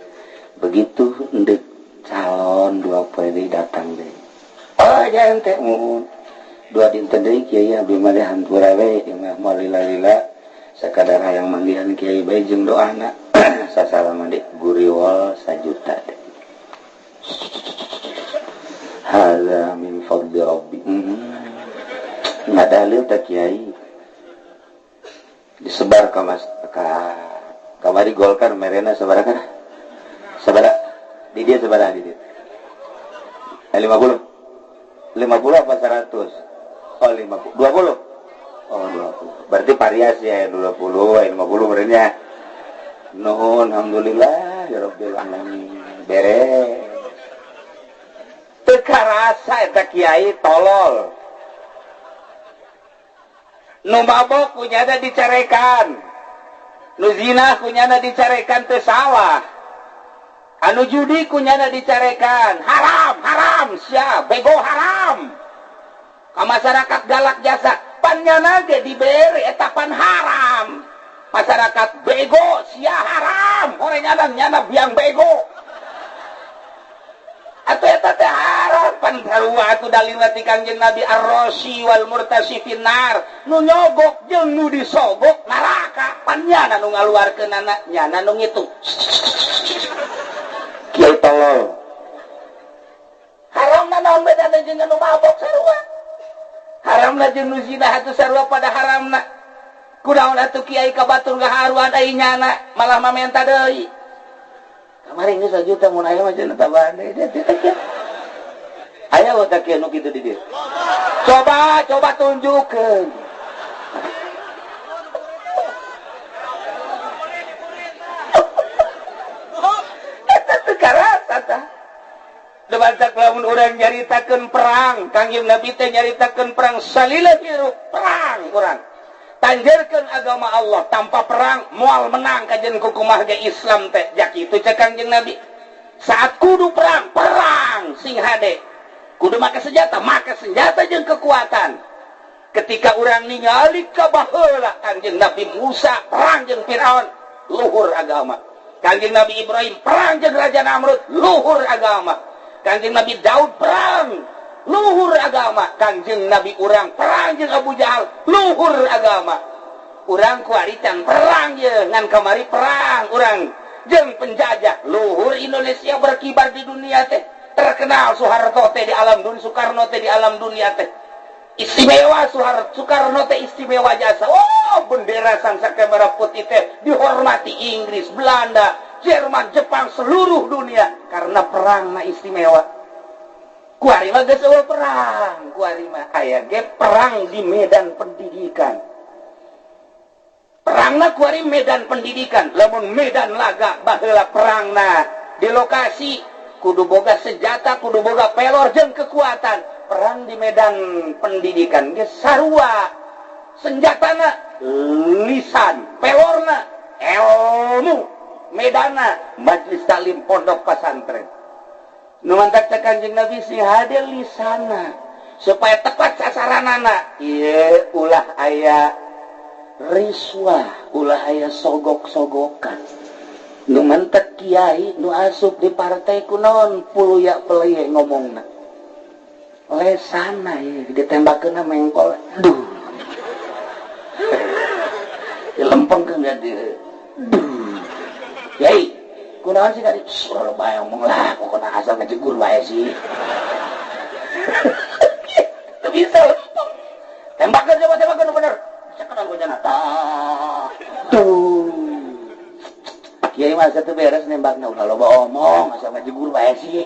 begitu ndek calon 2 poe datang deh. Oh jangan teh mun 2 dinten deui kiai abdi mah hampura we mah moal lila-lila sakadar hayang manggihan kiai bae jeung doana. Sasalaman deui guriwal 1 juta deh. Hadza min fadli rabbi. Ngadalil teh kiai disebar ka masyarakat. Kamari Golkar merena sabaraha kana? Sabaraha? Di dia sabaraha di dia? 50? 50 apa 100? Oh 50. 20? Oh 20. Berarti variasi ya 20, 50 merenya. Nuhun alhamdulillah ya rabbil alamin. Beres. Teu karasa eta kiai tolol. Nu mabok kunyana dicarekan. Nu zina kunyana dicarekan teu salah. Anu judi kunyana dicarekan. Haram, haram sia, bego haram. Ka masyarakat galak jasa, pan nyana ge dibere eta pan haram. Masyarakat bego sia haram, horenganan nyana biang bego. Atuh eta teh haram pan sarua atuh dalil ti Kangjeng Nabi ar-rasi wal murtasi finnar. Nu nyogok jeung nu disogok neraka. Pan nyana nu ngaluarkeunana, nyana nu ngitung. Kiai tolol. Haramna naon bedana jeung nu mabok sarua? Haramna jeung nu zina atuh sarua pada haramna. Kunaon atuh kiai ka batur ngaharuan ai nyana malah mamenta deui. Kamari geus 1 juta mun aya mah cenah tambahan deui. Aya wa teh nu kitu di dieu. Coba coba tunjukkeun. Eta teu karasa tah. Debatak lamun urang nyaritakeun perang, Kangjeng Nabi teh nyaritakeun perang salila hirup perang urang. Tanjerkeun agama Allah tanpa perang moal menang kajen kukumaha ge Islam teh. Jak kitu cek Kangjeng Nabi. Saat kudu perang, perang sing hade. Kudu make senjata jeung kekuatan. Ketika urang ningali ka baheula Kangjeng Nabi Musa perang jeung Firaun, luhur agama. Kangjeng Nabi Ibrahim perang jeung Raja Namrud, luhur agama. Kangjeng Nabi Daud perang, luhur agama. Kangjeng Nabi urang perang jeung Abu Jahal, luhur agama. Urang kuari can perang ye, ngan kamari perang urang jeung penjajah. Luhur Indonesia berkibar di dunia teh, terkenal Soeharto teh di alam dunia, Soekarno teh di alam dunia teh. Istimewa Soeharto, Soekarno teh istimewa jasa. Oh, bendera sang saka merah putih teh dihormati Inggris, Belanda, Jerman, Jepang, seluruh dunia karena perangna istimewa. Kuari mah geus eueuh perang, kuari mah aya ge perang di medan pendidikan. Perangna kuari medan pendidikan, lamun medan laga baheula perangna di lokasi kudu boga senjata, kudu boga pelor jeung kekuatan. Perang di medan pendidikan ge sarua, senjatana lisan, pelorna ilmu, medana majelis taklim pondok pesantren. Nu mantak teh Kanjeng Nabi sing hade lisana supaya tepat sasaranana. Ieu ulah aya riswah, ulah aya sogok-sogokan. Nu mantak kiai nu asup di partai kunaon puluya peleye ngomongna. Lesana ieu ditembakeun mengkol. Duh. Dilempengkeun ka dieu. Duh. Kiai, kunaon sih tadi? Surah bae ngomong lah, pokona asal ngejegur bae sih. Teu bisa lempeng. Tembakeun coba, tembakeun bener. Sekarang gua jangan. Tuh. Kiai mah satu beres nembakna ulah loba omong, asal ngejegur bae sih.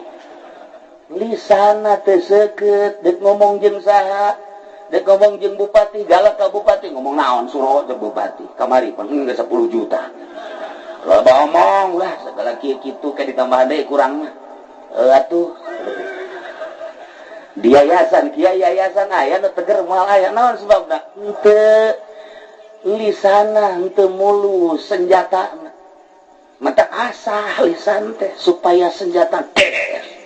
Lisana teu seukeut, deuk ngomong jeung saha, deuk ngomong jeung bupati, galak ka bupati, ngomong naon suro jeung bupati. Kamari pan geus 10 juta. Loba omong lah segala kieu kitu ke ditambahan deui kurang mah. Heuh atuh. Di yayasan, kiai yayasan aya nu teger moal aya naon sebabna? Henteu lisana, henteu mulus senjatana. Mata asah lisan teh supaya senjata des.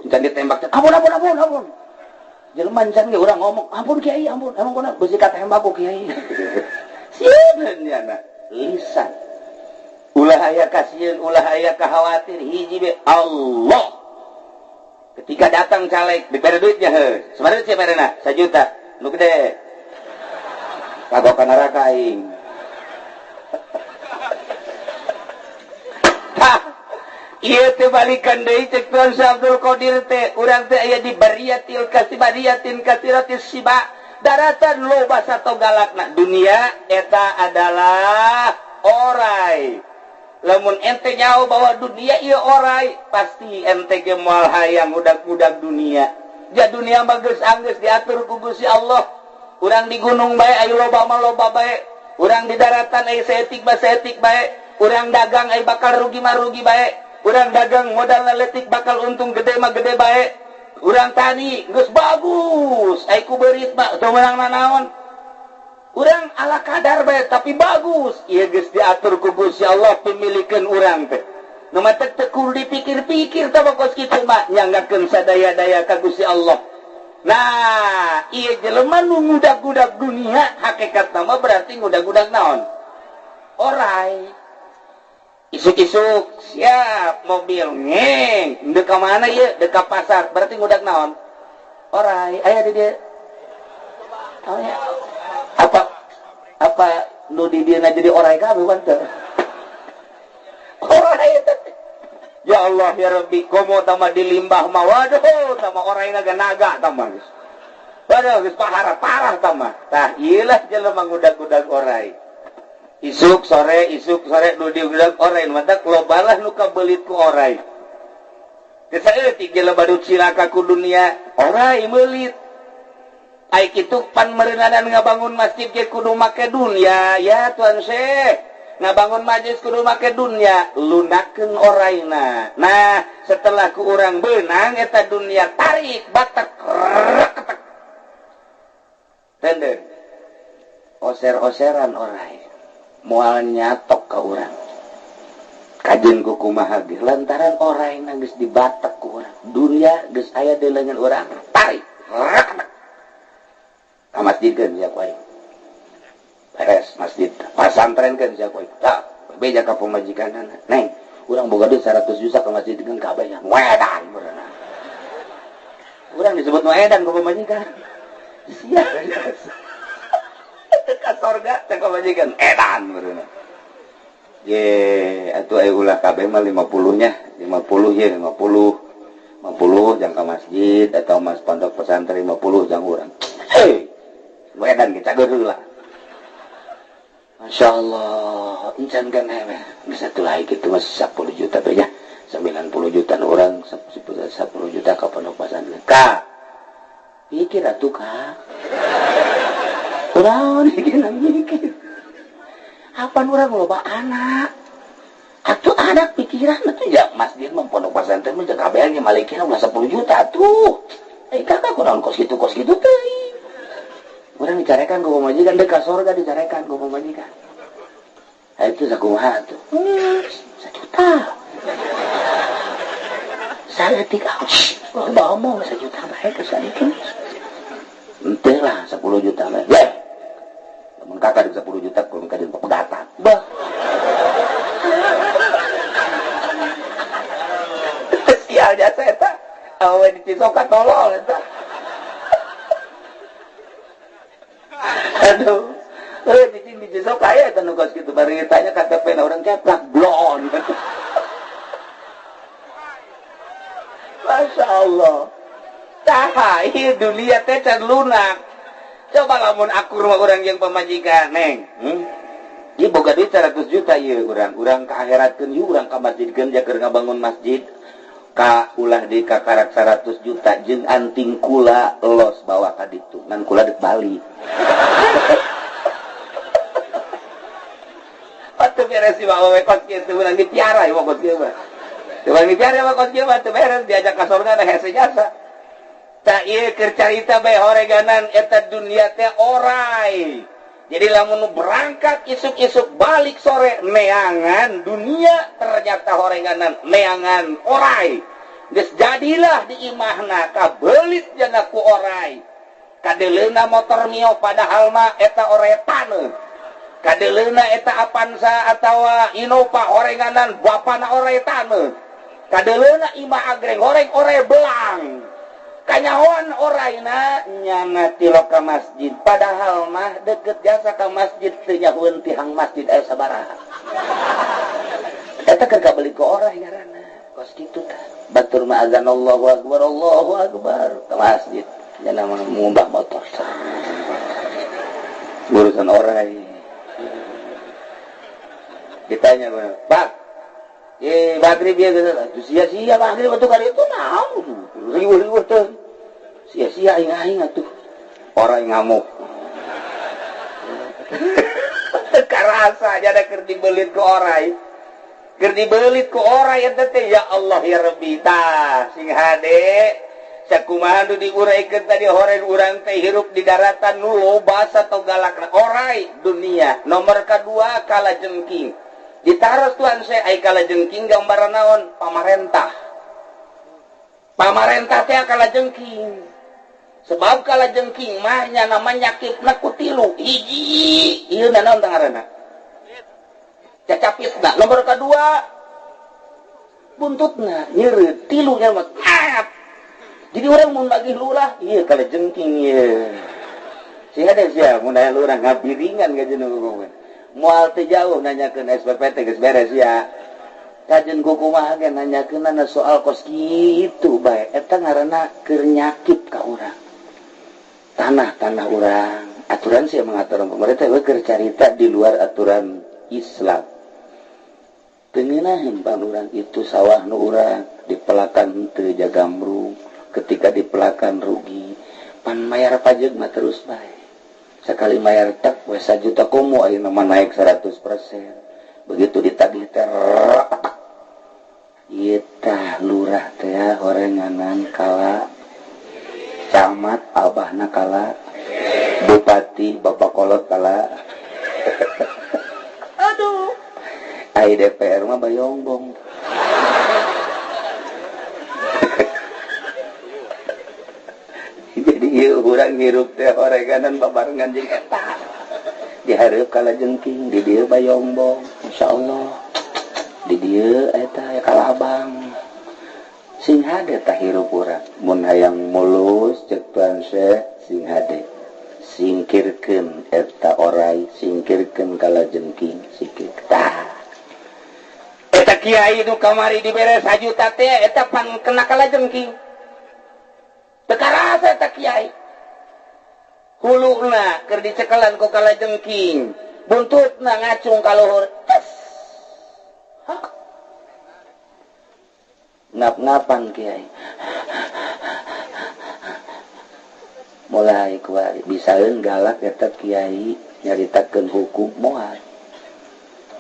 Jangan ditembak. Ampun, ampun, ampun, ampun. Jelema can ge urang ngomong, ampun kiai, ampun. Emang kuna beusi katembak ku kiai. Sieun nya lisan. Ulah aya kasieun, ulah aya kahawatir, hiji be Allah. Ketika datang caleg, dibere duitnya heuh. Sabaraha duit barena? 1 juta. Nu gede. Kagok ka neraka aing. Ieu teh balikan deui cek Tuan Syekh Abdul Qadir teh, urang teh aya di bariatil kasibariatin kasiratis siba, daratan loba sato galakna. Dunia eta adalah orai. Lamun ente nyaho bahwa dunia ieu orai, pasti ente ge moal hayang udag-udag dunia. Ja dunia mah geus anggeus diatur ku Gusti Allah. Urang di gunung bae aya loba mah loba bae, urang di daratan aya saeutik mah saeutik bae, urang dagang aya bakal rugi mah rugi bae. Urang dagang modal leutik bakal untung gede mah gede bae. Urang tani geus bagus, ai ku beurit mah teu meunang nanaon. Urang ala kadar bae tapi bagus. Ieu geus diatur ku Gusti Allah pemilikeun urang teh. Nu matak teu kudu dipikir-pikir tah kos kitu mah nyanggakeun sadaya-daya ka Gusti Allah. Nah, ieu jelema nu ngudag-gudag dunia hakikatna mah berarti ngudag-gudag naon? Orai. Isuk-isuk siap mobil ngeng dek ka mana ieu? Dek ka pasar berarti ngudag naon? Orai aya di dieu. Oh ya. Apa apa nu di dieu jadi orai kabeh wan teu? Orai teh. Ya Allah ya Rabbi, komo tama di limbah mah waduh tama orai naga-naga tama geus. Waduh geus parah tama. Tah ieu lah jelema ngudag-gudag orai. Isuk sore nu diudag orai matak lobalah nu kabelit ku orai. Teu saeutik jelema nu cilaka ku dunia, orai meulit. Ai kitu pan meureunanan ngabangun masjid ge kudu make dunia, ya Tuan Syekh. Ngabangun majlis kudu make dunia, lunakeun oraina. Nah, setelah ku urang beunang eta dunia tarik batek reketek. Tende. Oser-oseran orai. Moal nyatok ka urang. Kajeun ku kumaha ge lantaran orai geus dibatek ku urang. Dunia geus aya di leungeun urang, tarik. Reketek. masjidkeun sia ku aing. Beres masjid. Pasantrenkeun sia ku aing. Tah, beja ka pamajikanana. Neng, urang boga duit 100 juta ka masjidkeun kabeh nya. Wedan beurana. Urang disebut wedan ku pamajikan. Sia. Ka sorga teh pamajikan edan beurana. Ye, atuh aya ulah kabeh mah 50 nya, 50 ye, 50. 50 jangka masjid atau mas pondok pesantren 50 jang urang. Hei, wedan kita lah. Masya Allah, encan kan bisa tuh lagi gitu mas 10 juta banyak, 90 juta orang, 10 juta ke pondok pesantren. Kak, pikir atuh kak. Kurang mikir. Apa orang loba anak? Atuh anak pikiran atuh ya masjid mah pondok pesantren mah jaga kabehnya malikina ulah 10 juta tuh. Eh kakak kurang kos gitu teh. Urang dicarekan ku pamajikan deuk ka sorga dicarekan ku pamajikan. Ha itu sakumaha atuh? 1 juta. Saeutik ah, ngomong 1 juta bae geus saeutik. Henteu lah 10 juta mah. Ye. Lamun kakak 10 juta kudu ka pegatan. Bah. Sial jasa eta. Awe dicisoka tolol eta. Aduh. Cicing dicisoka aya eta nu kos kitu bari tanya KTP na urang keplak blon. Masya Allah. Tah, ieu dunia teh can lunak. Coba lamun akur mah urang jeung pamajikan, Neng. Ieu boga duit 100 juta ieu urang. Urang ka akhiratkeun ieu urang ka masjidkeun ja keur ngabangun masjid. Ka ulah di kakarak 100 juta jeung anting kula los bawa ka ditu. Ngan kula deuk balik. Atuh beres bawa we kos kieu urang dipiara ieu kos kieu mah. Urang dipiara mah kos kieu mah teu beres diajak ka sorga na hese jasa. Tak ieu keur carita bae horeganan eta dunia teh orai. Jadi lamun berangkat isuk-isuk balik sore neangan dunia ternyata horeganan neangan orai. Geus jadilah di imahna kabelit jana ku orai. Kadeleuna motor Mio padahal mah eta orai taneuh. Kadeleuna eta Avanza atawa Innova horeganan bapana orai taneuh. Kadeleuna imah agreng horeng orai belang. Kanyahoan oraina nyana tilo ka masjid padahal mah deket jasa ka masjid teu nyahueun tihang masjid aya sabaraha. Eta keur kabeuli ku orai ngaranna kos kitu tah. Batur mah azan Allahu akbar Allahu akbar ka masjid nyana mah ngumbah motor. Urusan orai. Ditanya Pak, maghrib ya gitu. Sia-sia maghrib atuh kali itu naon. Riweuh-riweuh teh. Sia-sia aing-aing atuh. Orang ngamuk. Teu karasa jada keur dibelit ku orai. Keur dibelit ku orai eta teh ya Allah ya Rabbi tah sing hade. Sakumaha nu diuraikeun tadi horeun urang teh hirup di daratan nu loba sato galakna orai dunia. Nomor kadua kala jengking. Ditaros tuan saya ai kala jengking gambaran naon pamarentah. Pamarentah teh kala jengking. Sebab kala jengking mah nya namanya nyakipna ku tilu. Hiji ieu naon teh ngaranna? Cacapitna. Nomor kadua buntutna nyeureut tilu nya mah. Jadi orang mun nagih lurah ieu kala jengking ieu. Sia deh sia mun aya lurah ngabiringan ka jeung ngomong. Moal teu jauh nanyakeun SPPT geus beres ya. Kajen kumaha ge nanyakeunana soal kos kitu bae. Eta ngaranna keur nyakip ka urang. Tanah-tanah urang. Aturan sih mengatur pemerintah we keur carita di luar aturan Islam. Teu ngeunaheun pan urang itu sawah nu urang dipelakan teu jagamrung, ketika dipelakan rugi, pan mayar pajak mah terus bae. Sekali mayar tak we 1 juta komo ayeuna mah naik 100%. Begitu ditagih teh ieu tah lurah teh horenganan kala camat abahna kala bupati bapak kolot kala. Aduh ai DPR mah bayongbong. Jadi Ieu urang hirup teh horeganan babarengan jeung eta. Dihareup kalajengking, di dieu bayongbong, insyaallah. Di dieu eta aya kalabang. Sing hade tah hirup urang. Mun hayang mulus ceuk Tuan Syekh sing hade. Singkirkeun eta orai, singkirkeun kalajengking, singkir. Tah. Eta kiai nu kamari dibere sajuta teh eta pan kena kalajengking. Teu karasa eta kiai. Huluna keur dicekelan ku kalajengking, buntutna ngacung ka luhur. Tes. Hah? Ngap-ngapan kiai. Mulai kuari bisaeun galak eta kiai nyaritakeun hukum moal.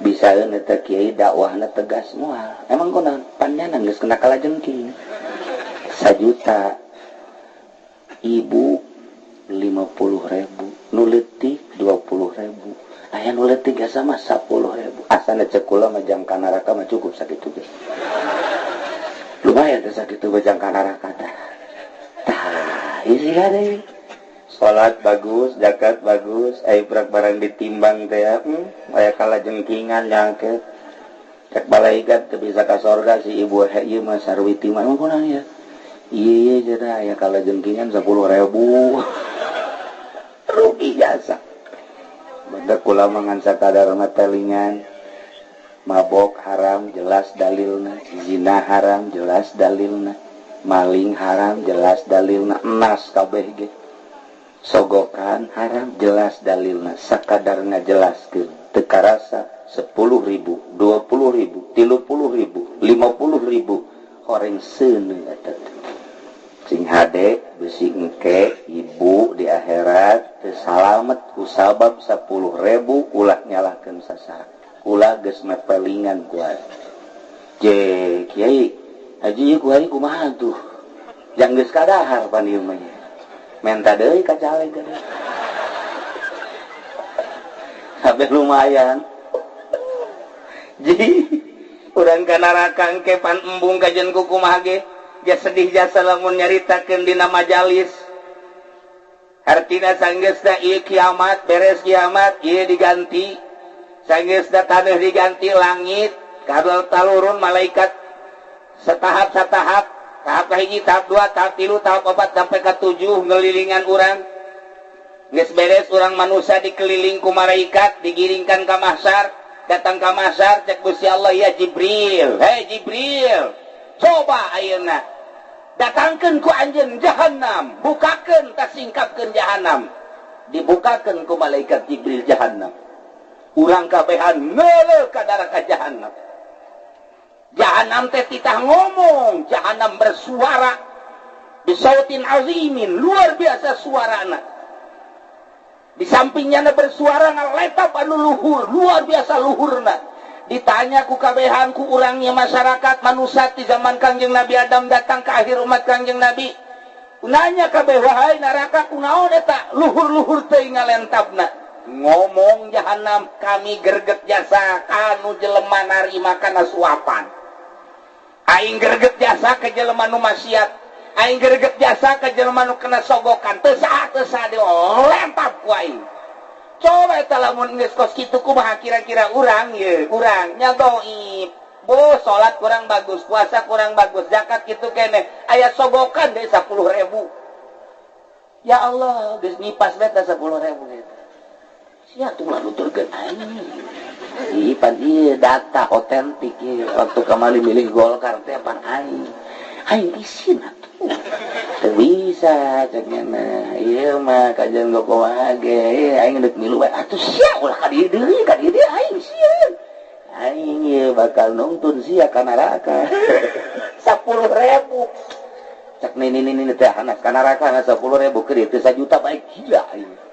Bisaeun eta kiai dakwahna tegas moal. Emang kunaon? Panjana geus kena kalajengking. Sajuta ibu 50.000, nu leutik 20.000. Aya nu leutik asa mah 10.000. Asana ceuk kula mah jangka neraka mah cukup sakitu ge. Lumayan teh sakitu mah jangka neraka tah. Tah, isi hade. Salat bagus, zakat bagus, aya prak barang ditimbang teh ya, aya kalajengkingan nyangket. Cek malaikat teu bisa ka sorga si ibu ieu mah sarwiti mah emang kunaon ya? Ieu cenah aya kalajengkingan 10.000. Rugi jasa. Badak kula mah ngan sakadar mah telingan. Mabok haram jelas dalilna, zina haram jelas dalilna, maling haram jelas dalilna, enas kabeh ge. Sogokan haram jelas dalilna, sakadar ngajelaskeun teu karasa 10.000, 20.000, 30.000, 50.000 horeng seuneu eta teh. Sing hade besi engke ibu di akhirat teu salamet ku sabab 10.000 ulah nyalahkeun sasaha. Ulah geus mepelingan ku ari. Je kiai haji ieu ku ari kumaha tuh? Jang geus kadahar pan ieu mah. Menta deui ka caleg teh. Kabeh lumayan. Ji urang ka neraka engke pan embung kajen ku kumaha ge? Ja sedih jasa lamun nyaritakeun dina majalis. Artina sanggeusna ieu kiamat, beres kiamat ieu diganti. Sanggeusna taneuh diganti langit, kadol talurun malaikat setahap-setahap, tahap kahiji, tahap 2, tahap 3, tahap 4 sampai ka 7 ngelilingan urang. Geus beres urang manusia dikeliling ku malaikat, digiringkan ka mahsyar, datang ka mahsyar cek Gusti Allah, ya Jibril, hei Jibril, coba ayeuna datangkeun ku anjeun jahannam, bukakeun tasingkapkeun jahannam. Dibukakeun ku malaikat Jibril jahannam. Urang kabehan ngeuleuh ka neraka jahannam. Jahannam teh titah ngomong, jahannam bersuara bisautin azimin, luar biasa suarana. Di sampingnya bersuara ngaletap anu luhur, luar biasa luhurna. Ditanya ku kabehan ku urangnya masyarakat manusia di zaman Kangjeng Nabi Adam datang ke akhir umat Kangjeng Nabi. Nanya kabeh, wahai neraka kunaon eta luhur-luhur teh ngalentabna. Ngomong jahanam kami gerget jasa kanu jelema narima kana suapan. Aing gerget jasa ke jelema nu maksiat, aing gerget jasa ke jelema nu kena sogokan, teu saha dilempar ku aing. Coba eta lamun geus kos kitu kumaha kira-kira urang ye, urang nya goib. Bo salat kurang bagus, puasa kurang bagus, zakat kitu keneh, aya sogokan deui 10.000. Ya Allah, geus ngipas beta 10.000 eta. Sia tuh lah nuturkeun aing. Ih, pan ieu data otentik ieu. Waktu kamari milih Golkar teh pan aing. Aing isin atuh. Teu bisa cek nya. Ieu mah kajian gokoa ge, aing deuk milu bae. Atuh sia ulah ka dieu deui, ka dieu deui aing sieun. Aing ieu bakal nungtun sia ka neraka. 10.000. Cek nini-nini teh anak ka neraka 10.000 keur teu sajuta bae gila aing.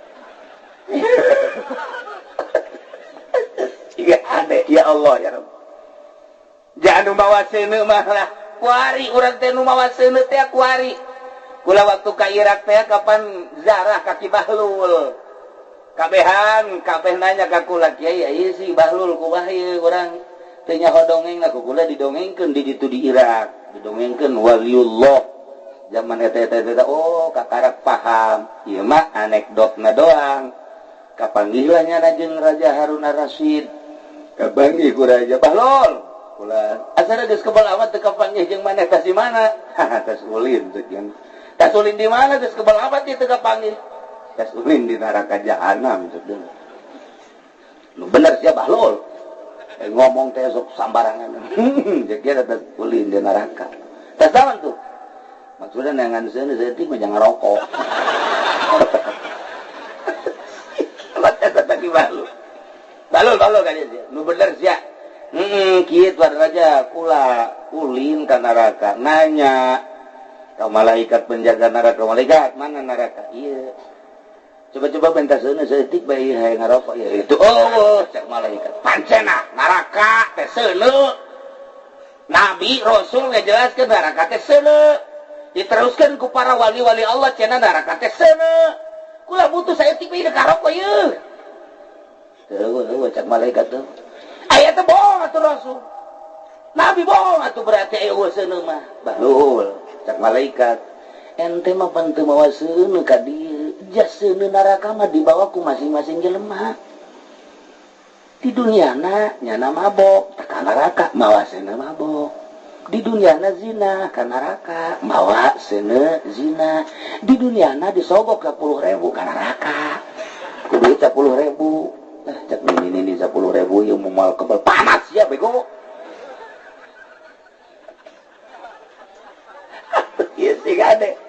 Iya aneh ya Allah ya Rabb. Jangan mawa seuneu mah lah. Kuari urang teh nu mawa seuneu teh kuari. Kula waktu ka Irak teh kapan zarah ka Ki Bahlul. Kabehan kabeh nanya ka kula kiai ieu si Bahlul kumaha ieu urang teu nyaho dongeng lah ku kula didongengkeun di ditu di Irak. Didongengkeun waliullah. Zaman eta eta eta oh kakarak paham. Islam. Ieu mah anekdotna doang. Kapanggih lah nyana jeung Raja Harun Ar-Rasyid. Kapanggih ku Raja Bahlol. Kula asana geus kebal amat teu kapanggih jeung maneh tas di mana? Tas ulin teh jeung. Tas ulin di mana geus kebal amat teu kapanggih. Tas ulin di neraka jahanam teh. Nu bener sia Bahlol. Ngomong teh sok sambarangan. Jeung dia tas ulin di neraka. Tas naon tuh? Maksudnya nangan seuneu saeutik mah jangan rokok. Tadi balu. Balu balu ka dieu. Nu bener sia. Kieu tuan raja kula ulin ka neraka nanya ka malaikat penjaga neraka, malaikat mana neraka? Ieu. Coba-coba bentar seuneu saeutik bae hayang ngarokok ya itu. Oh, cek malaikat. Pancena neraka teh seuneu. Nabi Rasul ngajelaskeun neraka teh seuneu. Diteruskan ku para wali-wali Allah cenah neraka teh seuneu. Kula butuh saeutik bae karokok ieu. Teu cek malaikat teh. Aya teh bohong atuh Rasul. Nabi bohong atuh berarti aya seuneu mah. Bahlul cek malaikat. Ente mah pan teu mawa seuneu ka dieu. Jas seuneu neraka mah dibawa ku masing-masing jelema. Di duniana nyana mabok, teh ka neraka mawa seuneu mabok. Di duniana zina ka neraka mawa seuneu zina. Di duniana disogok 10.000 ka neraka. Kudu 10.000. Nah, cek nini 10.000 ieu moal kebal panas ya bego. Ieu sih ade.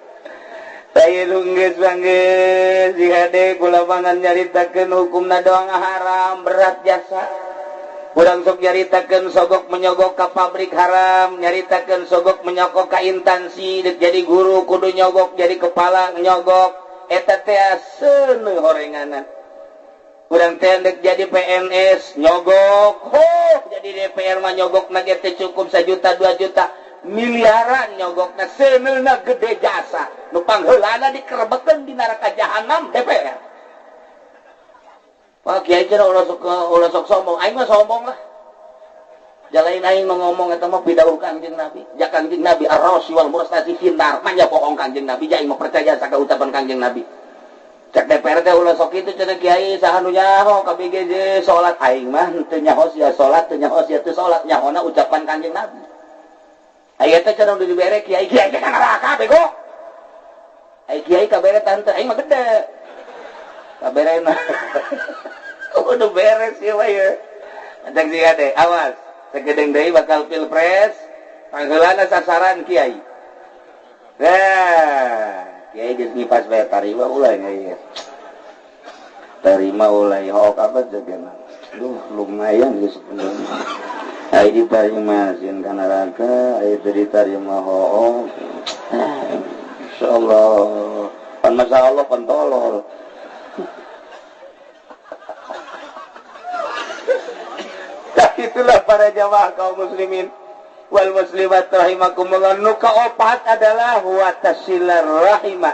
Saya nunggeus banggeus sih ade kula mangan nyaritakeun hukumna doang haram berat jasa. Urang sok nyaritakeun sogok menyogok ka pabrik haram, nyaritakeun sogok menyogok ka instansi, dek jadi guru kudu nyogok, jadi kepala nyogok, eta teh seuneu horenganan. Urang teh dek jadi PNS nyogok, oh jadi DPR mah nyogok na ge teh cukup 1 juta 2 juta, miliaran nyogokna seuneuna gede jasa. Nu pangheulana dikerebekeun di neraka jahanam DPR. Pak Kiai cenah ulah sok sombong, aing mah sombong lah. Jalain aing mah ngomong eta mah pidauh Kangjeng Nabi. Ja Kangjeng Nabi ar-rasi wal murstasi finnar, manya bohong Kangjeng Nabi, ja aing mah percaya saka ucapan Kangjeng Nabi. Cek DPR teh ulah sok kitu cenah Kiai saha nu nyaho KBG salat aing mah teu nyaho sia salat, teu nyaho sia teu salat, nyahona ucapan Kangjeng Nabi. Aya teh cenah udah dibere Kiai, Kiai teh ka neraka bego. Ai Kiai kabere tante aing mah gede. Kaberena. Udah beres ya mah ya. Cek sih ade, awas. Segedeng deui bakal pilpres, pangheulana sasaran kiai. Nah, kiai geus ngipas bae tarima ulah nya ieu. Tarima ulah hook apa jagana. Duh, lumayan geus sebenarnya. Ai ditarima sieun ka neraka, ai teu ditarima hook. Insyaallah. Pan masyaallah pan tolol. Itulah para jamaah kaum muslimin wal muslimat rahimakumullah. Nu kaopat adalah wa tasilar rahimah,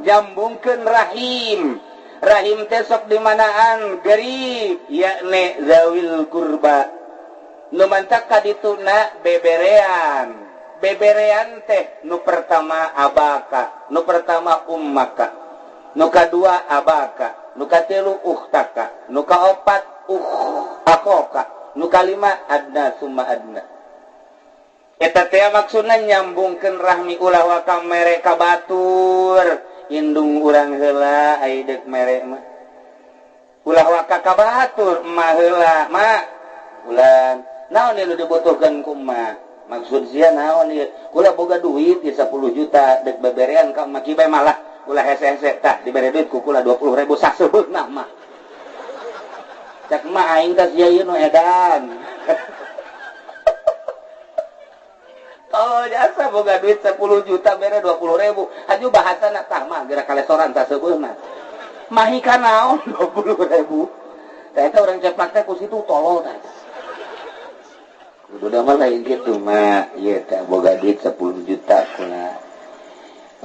jambungkeun rahim. Rahim teh sok dimanaan garib yakni zawil kurba. Nu mantak ka dituna beberean. Beberean teh nu pertama abaka, nu pertama ummaka, nu kadua abaka, nu katilu ukhtaka, nu kaopat akoka, nu kalima adna summa adna. Eta teh maksudna nyambungkeun rahmi ulah waka mere ka batur, indung urang heula ai deuk mere mah. Ulah waka ka batur mah heula ma. Ulan naon ieu nu dibutuhkeun ku emak? Maksud sia naon ieu? Kula boga duit ieu 10 juta deuk beberean ka emak kieu bae malah ulah hese-hese tah dibere duit ku kula 20.000 saseuheuna mah. Cek mah aing teh sia ieu nu edan. Oh jasa boga duit 10 juta bere 20.000. Haju bahasana tah mah geura kalesoran saseuheuna. Mahi ka naon 20.000. Tah eta urang ceplak teh ku situ tolol tah. Kudu mah lain kitu mah. Ieu teh boga duit 10 juta kula.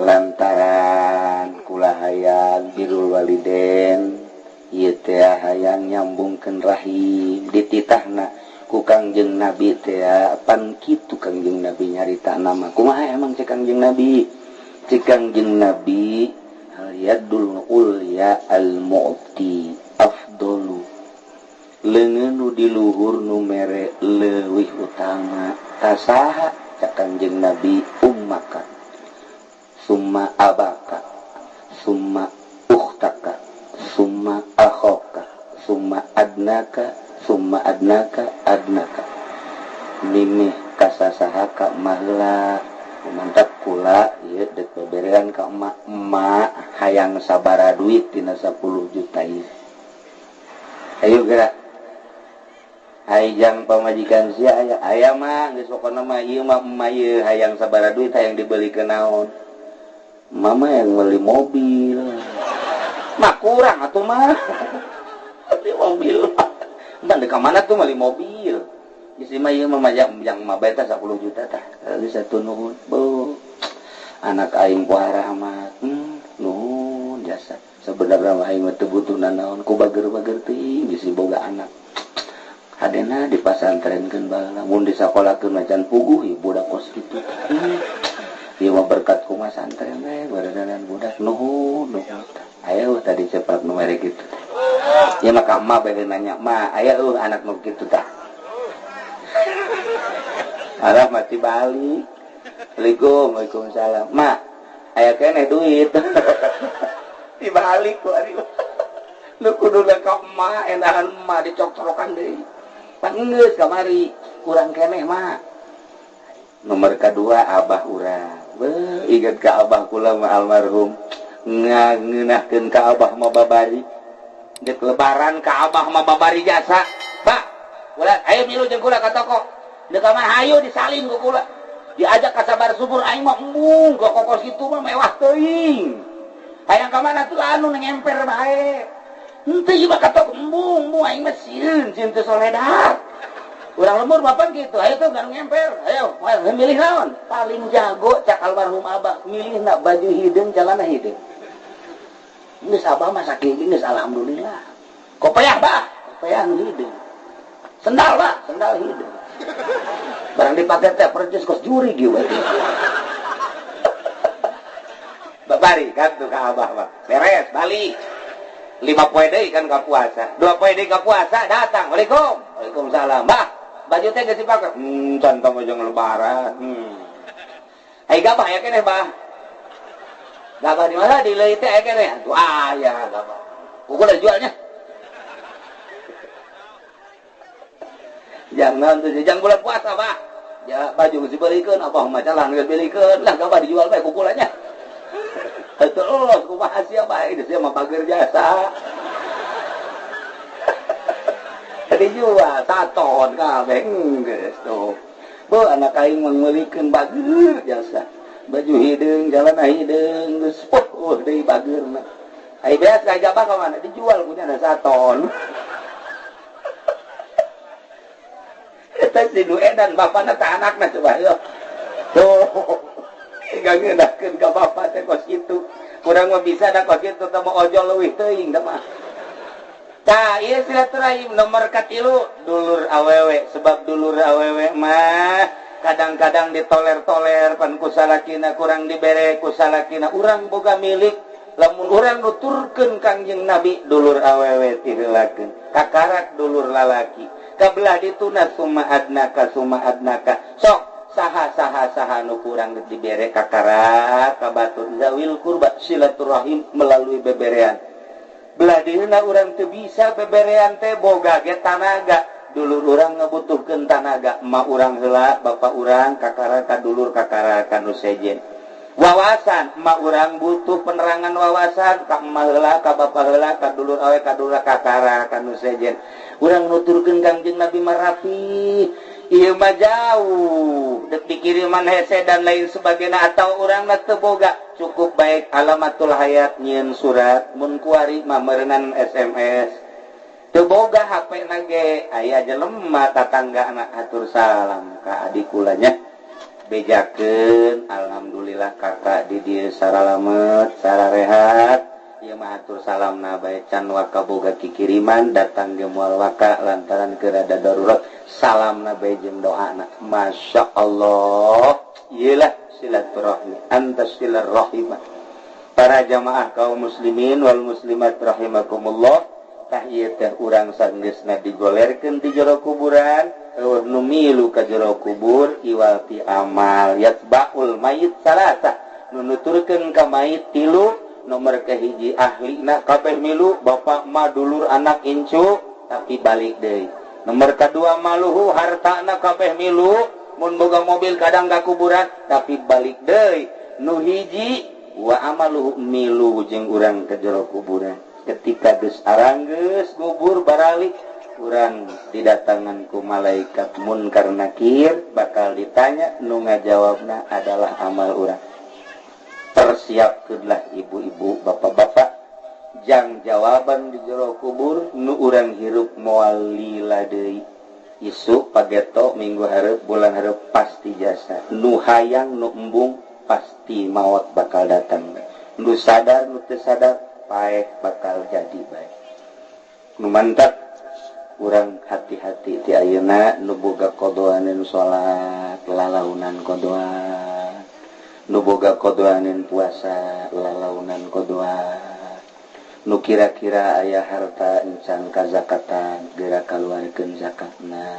Lantaran kula hayang birrul waliden. Ieu teh hayang nyambungkeun rahim dititahna ku Kangjeng Nabi teh pan kitu Kangjeng Nabi nyarita nama kumaha emang cek Kangjeng Nabi, cek Kangjeng Nabi hal yadul ulya al mu'ti afdalu leungeun nu di luhur nu mere leuwih utama tasaha cak Kanjeng Nabi ummaka summa abaka summa ukhtaka summa akhaka summa adnaka summa adnaka adnaka mimih kasasahaka maheula mantap kula ieu deuk beberean ka emak emak hayang sabaraha duit tina 10 juta ieu ayo geura hayang pamajikan sia aya aya mah geus pokona mah ieu mah emak ieu hayang sabaraha duit hayang dibelikeun naon mama yang beli mobil mah kurang atuh mah beli mobil entah di mana tuh beli mobil isi mah ieu mah yang mah bae tah 10 juta tah geus satu nuhun bu anak aing puara amat nuhun jasa sebenarnya mah aing mah teu butuh nanaon ku bager-bager teuing bisi boga anak hadena dipasantrenkeun baheula mun disakolakeun mah can puguh ieu budak kos kitu ieu mah berkat ku masantren we baredanan budak nuhun nuhun ayo tadi cepat nu mere kitu ieu mah ka emak bae nanya ma aya eueuh anak nu kitu tah arah mati balik Assalamualaikum waalaikumsalam ma aya keneh duit dibalik ku ari nu kudu ka emak enahan emak dicok-corokan deui pangeus kamari kurang keneh mah nomor kedua abah urang beuh inget ka abah kula mah almarhum ngeunahkeun ka abah mah babari deuk lebaran ka abah mah babari jasa pak kula ayo milu jeung kula ka toko deuk mah hayu disalin ku kula diajak ka sabar subur aing mah embung ka kokos kitu mah mewah teuing hayang ka mana tuh anu ngemper bae henteu ieu mah ka toko embung embung aing mah sieun sieun teu soledat urang lembur bapak gitu ayo tuh gak ngemper ayo milih naon paling jago cak almarhum abah milih nak baju hideung celana hideung geus abah mah sakieu geus alhamdulillah kopeah bah kopeah nu hideung sendal bah sendal hideung barang dipake teh percis kos juri kieu berarti babari kan tuh ka abah mah beres balik 5 poe deui kan ka puasa 2 poe deui ka puasa datang waalaikum waalaikumsalam bah baju teh geus dipake can tong jeung lebaran ai gabah aya keneh bah gabah di mana di leuit teh aya keneh atuh aya gabah kuku jualnya jangan tuh jangan bulan puasa bah ya baju geus dibelikeun abah mah calan geus belikeun lah gabah dijual bae kukulanya terus kumaha sia bae geus sia mah bager jasa dijual saton kabeh geus tuh bu anak aing mah meulikeun bager jasa baju hideung jalana hideung geus poh deui bageurna ai beas ka gabah ka mana dijual punya ada saton eta si nu edan bapana ta anakna coba yeuh tuh gak ngeunahkeun ka bapa teh kos kitu kurang mah bisa da kos kitu teh mah ojol leuwih teuing da mah tah ieu silaturahim nomor katilu dulur awewe sebab dulur awewe mah kadang-kadang ditoler-toler pan ku salakina kurang dibere ku salakina urang boga milik lamun urang nuturkeun Kangjeng Nabi dulur awewe tiheulakeun kakarak dulur lalaki kabelah dituna summa adnaka sok saha saha saha nu kurang dibere kakarak ka batur zawil kurba silaturahim melalui beberean belah dieuna urang teu bisa beberean teh boga ge tanaga dulur urang ngabutuhkeun tanaga emak urang heula bapak urang kakara ka dulur kakara ka nu sejen wawasan emak urang butuh penerangan wawasan ka emak heula ka bapak heula ka dulur awe ka dulur kakara ka nu sejen urang nuturkeun Kangjeng Nabi mah rapi ieu mah jauh dek dikiriman hese dan lain sebagainya atau urang mah teu boga cukup baik alamatul hayat nyieun surat mun kuari mah meureunan SMS teu boga HP na ge aya jelema tatangga anak atur salam ka adik kulanya bejakeun alhamdulillah kakak di dieu saralamet sararehat ieu mah atur salamna bae can waka boga kikiriman datang ge moal waka lantaran keur ada darurat salamna bae jeung doana Masya Allah ieu lah silaturahmi anta silaturahimah Para jamaah kaum muslimin wal muslimat rahimakumullah, tah ieu teh urang sanggeusna digolerkeun di jero kuburan, eueuh nu milu ka jero kubur iwal ti amal yatbaul mayit salasa, nu nuturkeun ka mayit tilu. Nomor kahiji ahlina kabeh milu, bapak ma dulur anak incu, tapi balik deui. Nomor kedua maluhu, hartana kabeh milu, mun boga mobil kadang ka kuburan, tapi balik deui. Nu hiji wa amaluhu, milu jeung urang ke jero kuburan. Ketika geus aranggeus kubur baralik, urang didatangan ku malaikat munkar nakir, bakal ditanya, nu ngajawabna adalah amal urang. Persiapkeunlah ibu-ibu, bapak-bapak, jang jawaban di jero kubur. Nu urang hirup moal lila deui, isuk pageto, minggu hareup, bulan hareup, pasti jasa. Nu hayang nu embung pasti maut bakal datang, nu sadar nu teu sadar paeh bakal jadi baik. Nu mantap urang hati-hati ti ayeuna. Nu boga qodoaneun salat, lalaunan qodoan. Nu boga qodoaneun puasa, lalaunan qodoan. Nu kira-kira aya harta encan kazakatan, geura kaluarkeun zakatna.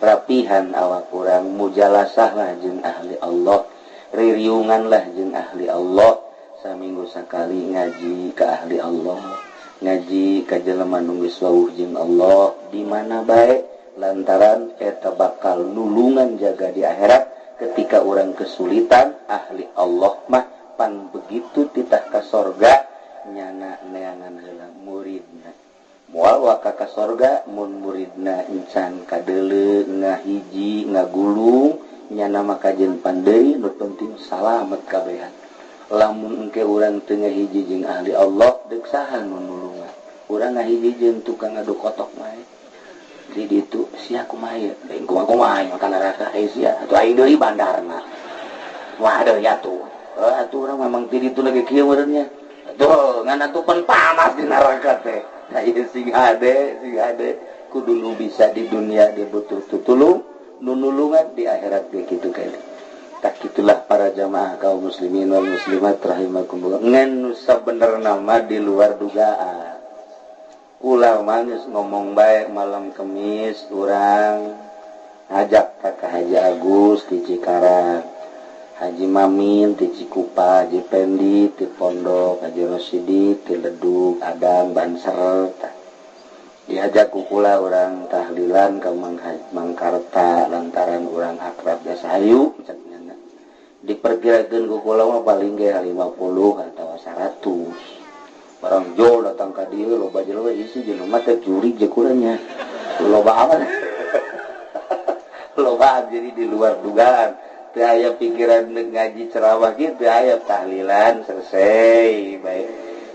Rapihan awak urang, mujalasah lah jeung ahli Allah, ririungan lah jeung ahli Allah. Saminggu sakali ngaji ke ahli Allah, ngaji ka jelema nu geus wawuh jeung Allah di mana bae, lantaran eta bakal nulungan jaga di akhirat ketika orang kesulitan. Ahli Allah mah pan begitu titah ka sorga nyana neangan heula muridna. Moal waka ka sorga mun muridna encan kadeuleu ngahiji ngagulung. Nyana maka jeung pandai, nu penting salamet kabehan. Lamun engke urang teu ngahiji jeung ahli Allah, deuk saha nu nulungan? Urang ngahiji jeung tukang ngadu kotok mah di ditu, sia kumaha ieu? Lain kumaha kumaha ka neraka eh sia atuh, aing deui bandarna. Waduh ya tuh, atuh urang memang ti ditu lagi kieu meureun nya atuh, ngan atuh pan panas di neraka teh. Nah, ieu sing hade, sing hade kudu nu bisa di dunia dia butuh tutulung, nu nulungan di akhirat ge kitu kene. Tak itulah para jamaah kaum muslimin wal muslimat rahimakumullah, ngan nu sabenerna mah di luar dugaan. Ulah geus ngomong baik, malam Kemis urang ngajak ka Haji Agus di Cikarang, Haji Mamin di Cikupa, Haji Pendi di Pondok, Haji Rosidi di Ledug, Adam Banser tah. Diajak ku kula urang tahlilan ke Mangkarta lantaran urang akrab biasa, hayu cek nyana. Diperkirakeun ku kula mah paling ge 50 atau 100 barang jol datang ka dieu, loba jelema, isi jelema teh jurig je kurangnya, loba amat loba. Jadi di luar dugaan, teu aya pikiran ngaji ceramah gitu, aya tahlilan selesai baik,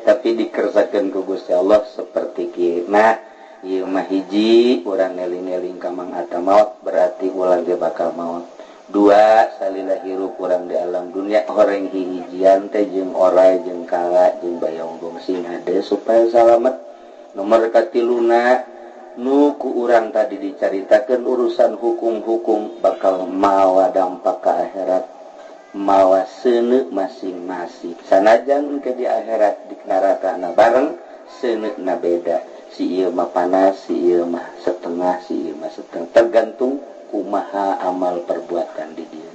tapi dikersakeun ku Gusti Allah seperti kieu. Nah, ieu mah hiji urang ngeling-eling ka Mang Atta maot, berarti ulang dia bakal maot. Dua, salila hirup urang di alam dunia, horeng hihijian teh jeung orai jeung kala jeung bayonggong, sing hade supaya salamet. Nomor katiluna, nu ku urang tadi dicaritakeun urusan hukum-hukum bakal mawa dampak ke akhirat, mawa seuneu masing-masing. Sanajan ke di akhirat di neraka na bareng, seuneu na beda, si ieu mah panas, si ieu mah setengah, si ieu mah setengah, tergantung kumaha amal perbuatan di dieu.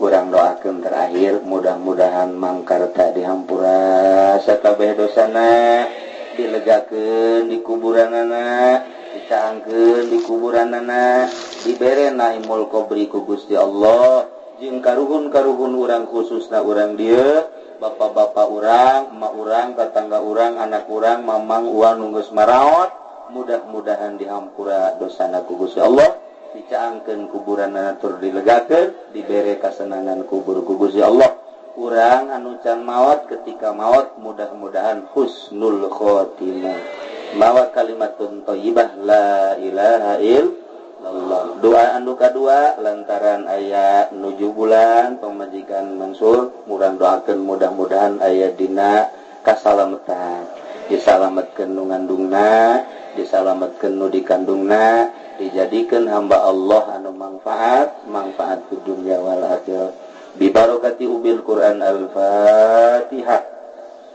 Urang doakeun terakhir, mudah-mudahan Mangkarta dihampura sakabeh dosana, dilegakeun di kuburanana, dicaangkeun di kuburanana, dibere naimul qobri ku Gusti Allah, jeung karuhun-karuhun urang, khususna urang dieu, bapak-bapak urang, emak urang, tetangga urang, anak urang, mamang uang nu geus maraot, mudah-mudahan dihampura dosana ku Gusti Allah, dicaangkeun kuburanana tur dilegakeun, dibere kasenangan kubur ku Gusti Allah. Urang anu can maot, ketika maot mudah-mudahan husnul khotimah, mawa kalimatun thayyibah, la ilaha illallah. Doa anu kadua, lantaran aya nuju bulan pamajikan Mansur, murang doakeun mudah-mudahan aya dina kasalametan, disalametkeun nu ngandungna, disalametkeun nu dikandungna, dijadikeun hamba Allah anu manfaat, manfaat di dunia wal akhirah. Bi barokati ubil Quran. Al-Fatihah.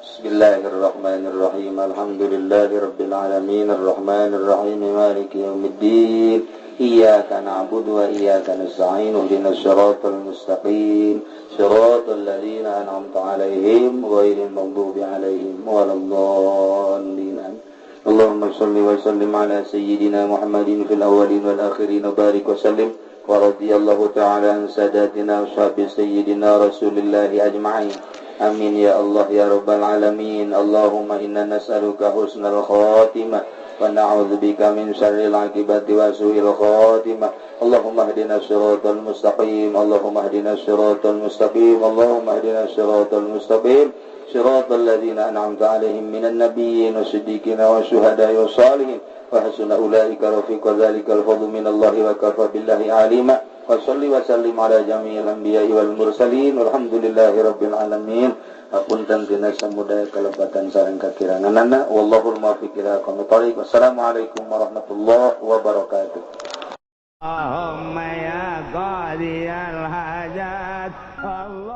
Bismillahirrahmanirrahim. Alhamdulillahirabbil alamin arrahmanir rahim maliki yaumiddin. Iyyaka na'budu wa iyyaka nasta'in ihdinas siratal mustaqim siratal ladzina an'amta 'alaihim ghairil maghdubi 'alaihim waladdallin. Allahumma shalli wa sallim ala sayyidina Muhammadin fil awwalin wal akhirin wa barik wa sallim wa radiyallahu ta'ala an sadatina ashabi sayyidina Rasulillahi ajma'in. Amin ya Allah ya rabbal alamin. Allahumma inna nas'aluka husnal khatimah wa na'udzubika min syarril 'aqibati wa su'il khatimah. Allahumma ihdinas siratal mustaqim. Allahumma ihdinas siratal mustaqim. Allahumma ihdinas siratal mustaqim. Siratal ladzina an'amta 'alaihim minan nabiyyin wasiddiqina wasyuhada'i wassalihin wa hasuna ulaika rafiqa dzalikal fadlu minallahi wa kafa billahi alima. Wa salli wa sallim ala jami'il anbiya'i wal mursalin walhamdulillahi rabbil alamin. Apunten tina samudaya kalepatan sareng kakiranganana. Wallahul muwaffiq ila aqwamit thoriq. Wassalamualaikum warahmatullahi wabarakatuh. Allahumma ya qadiyal hajat. Allah.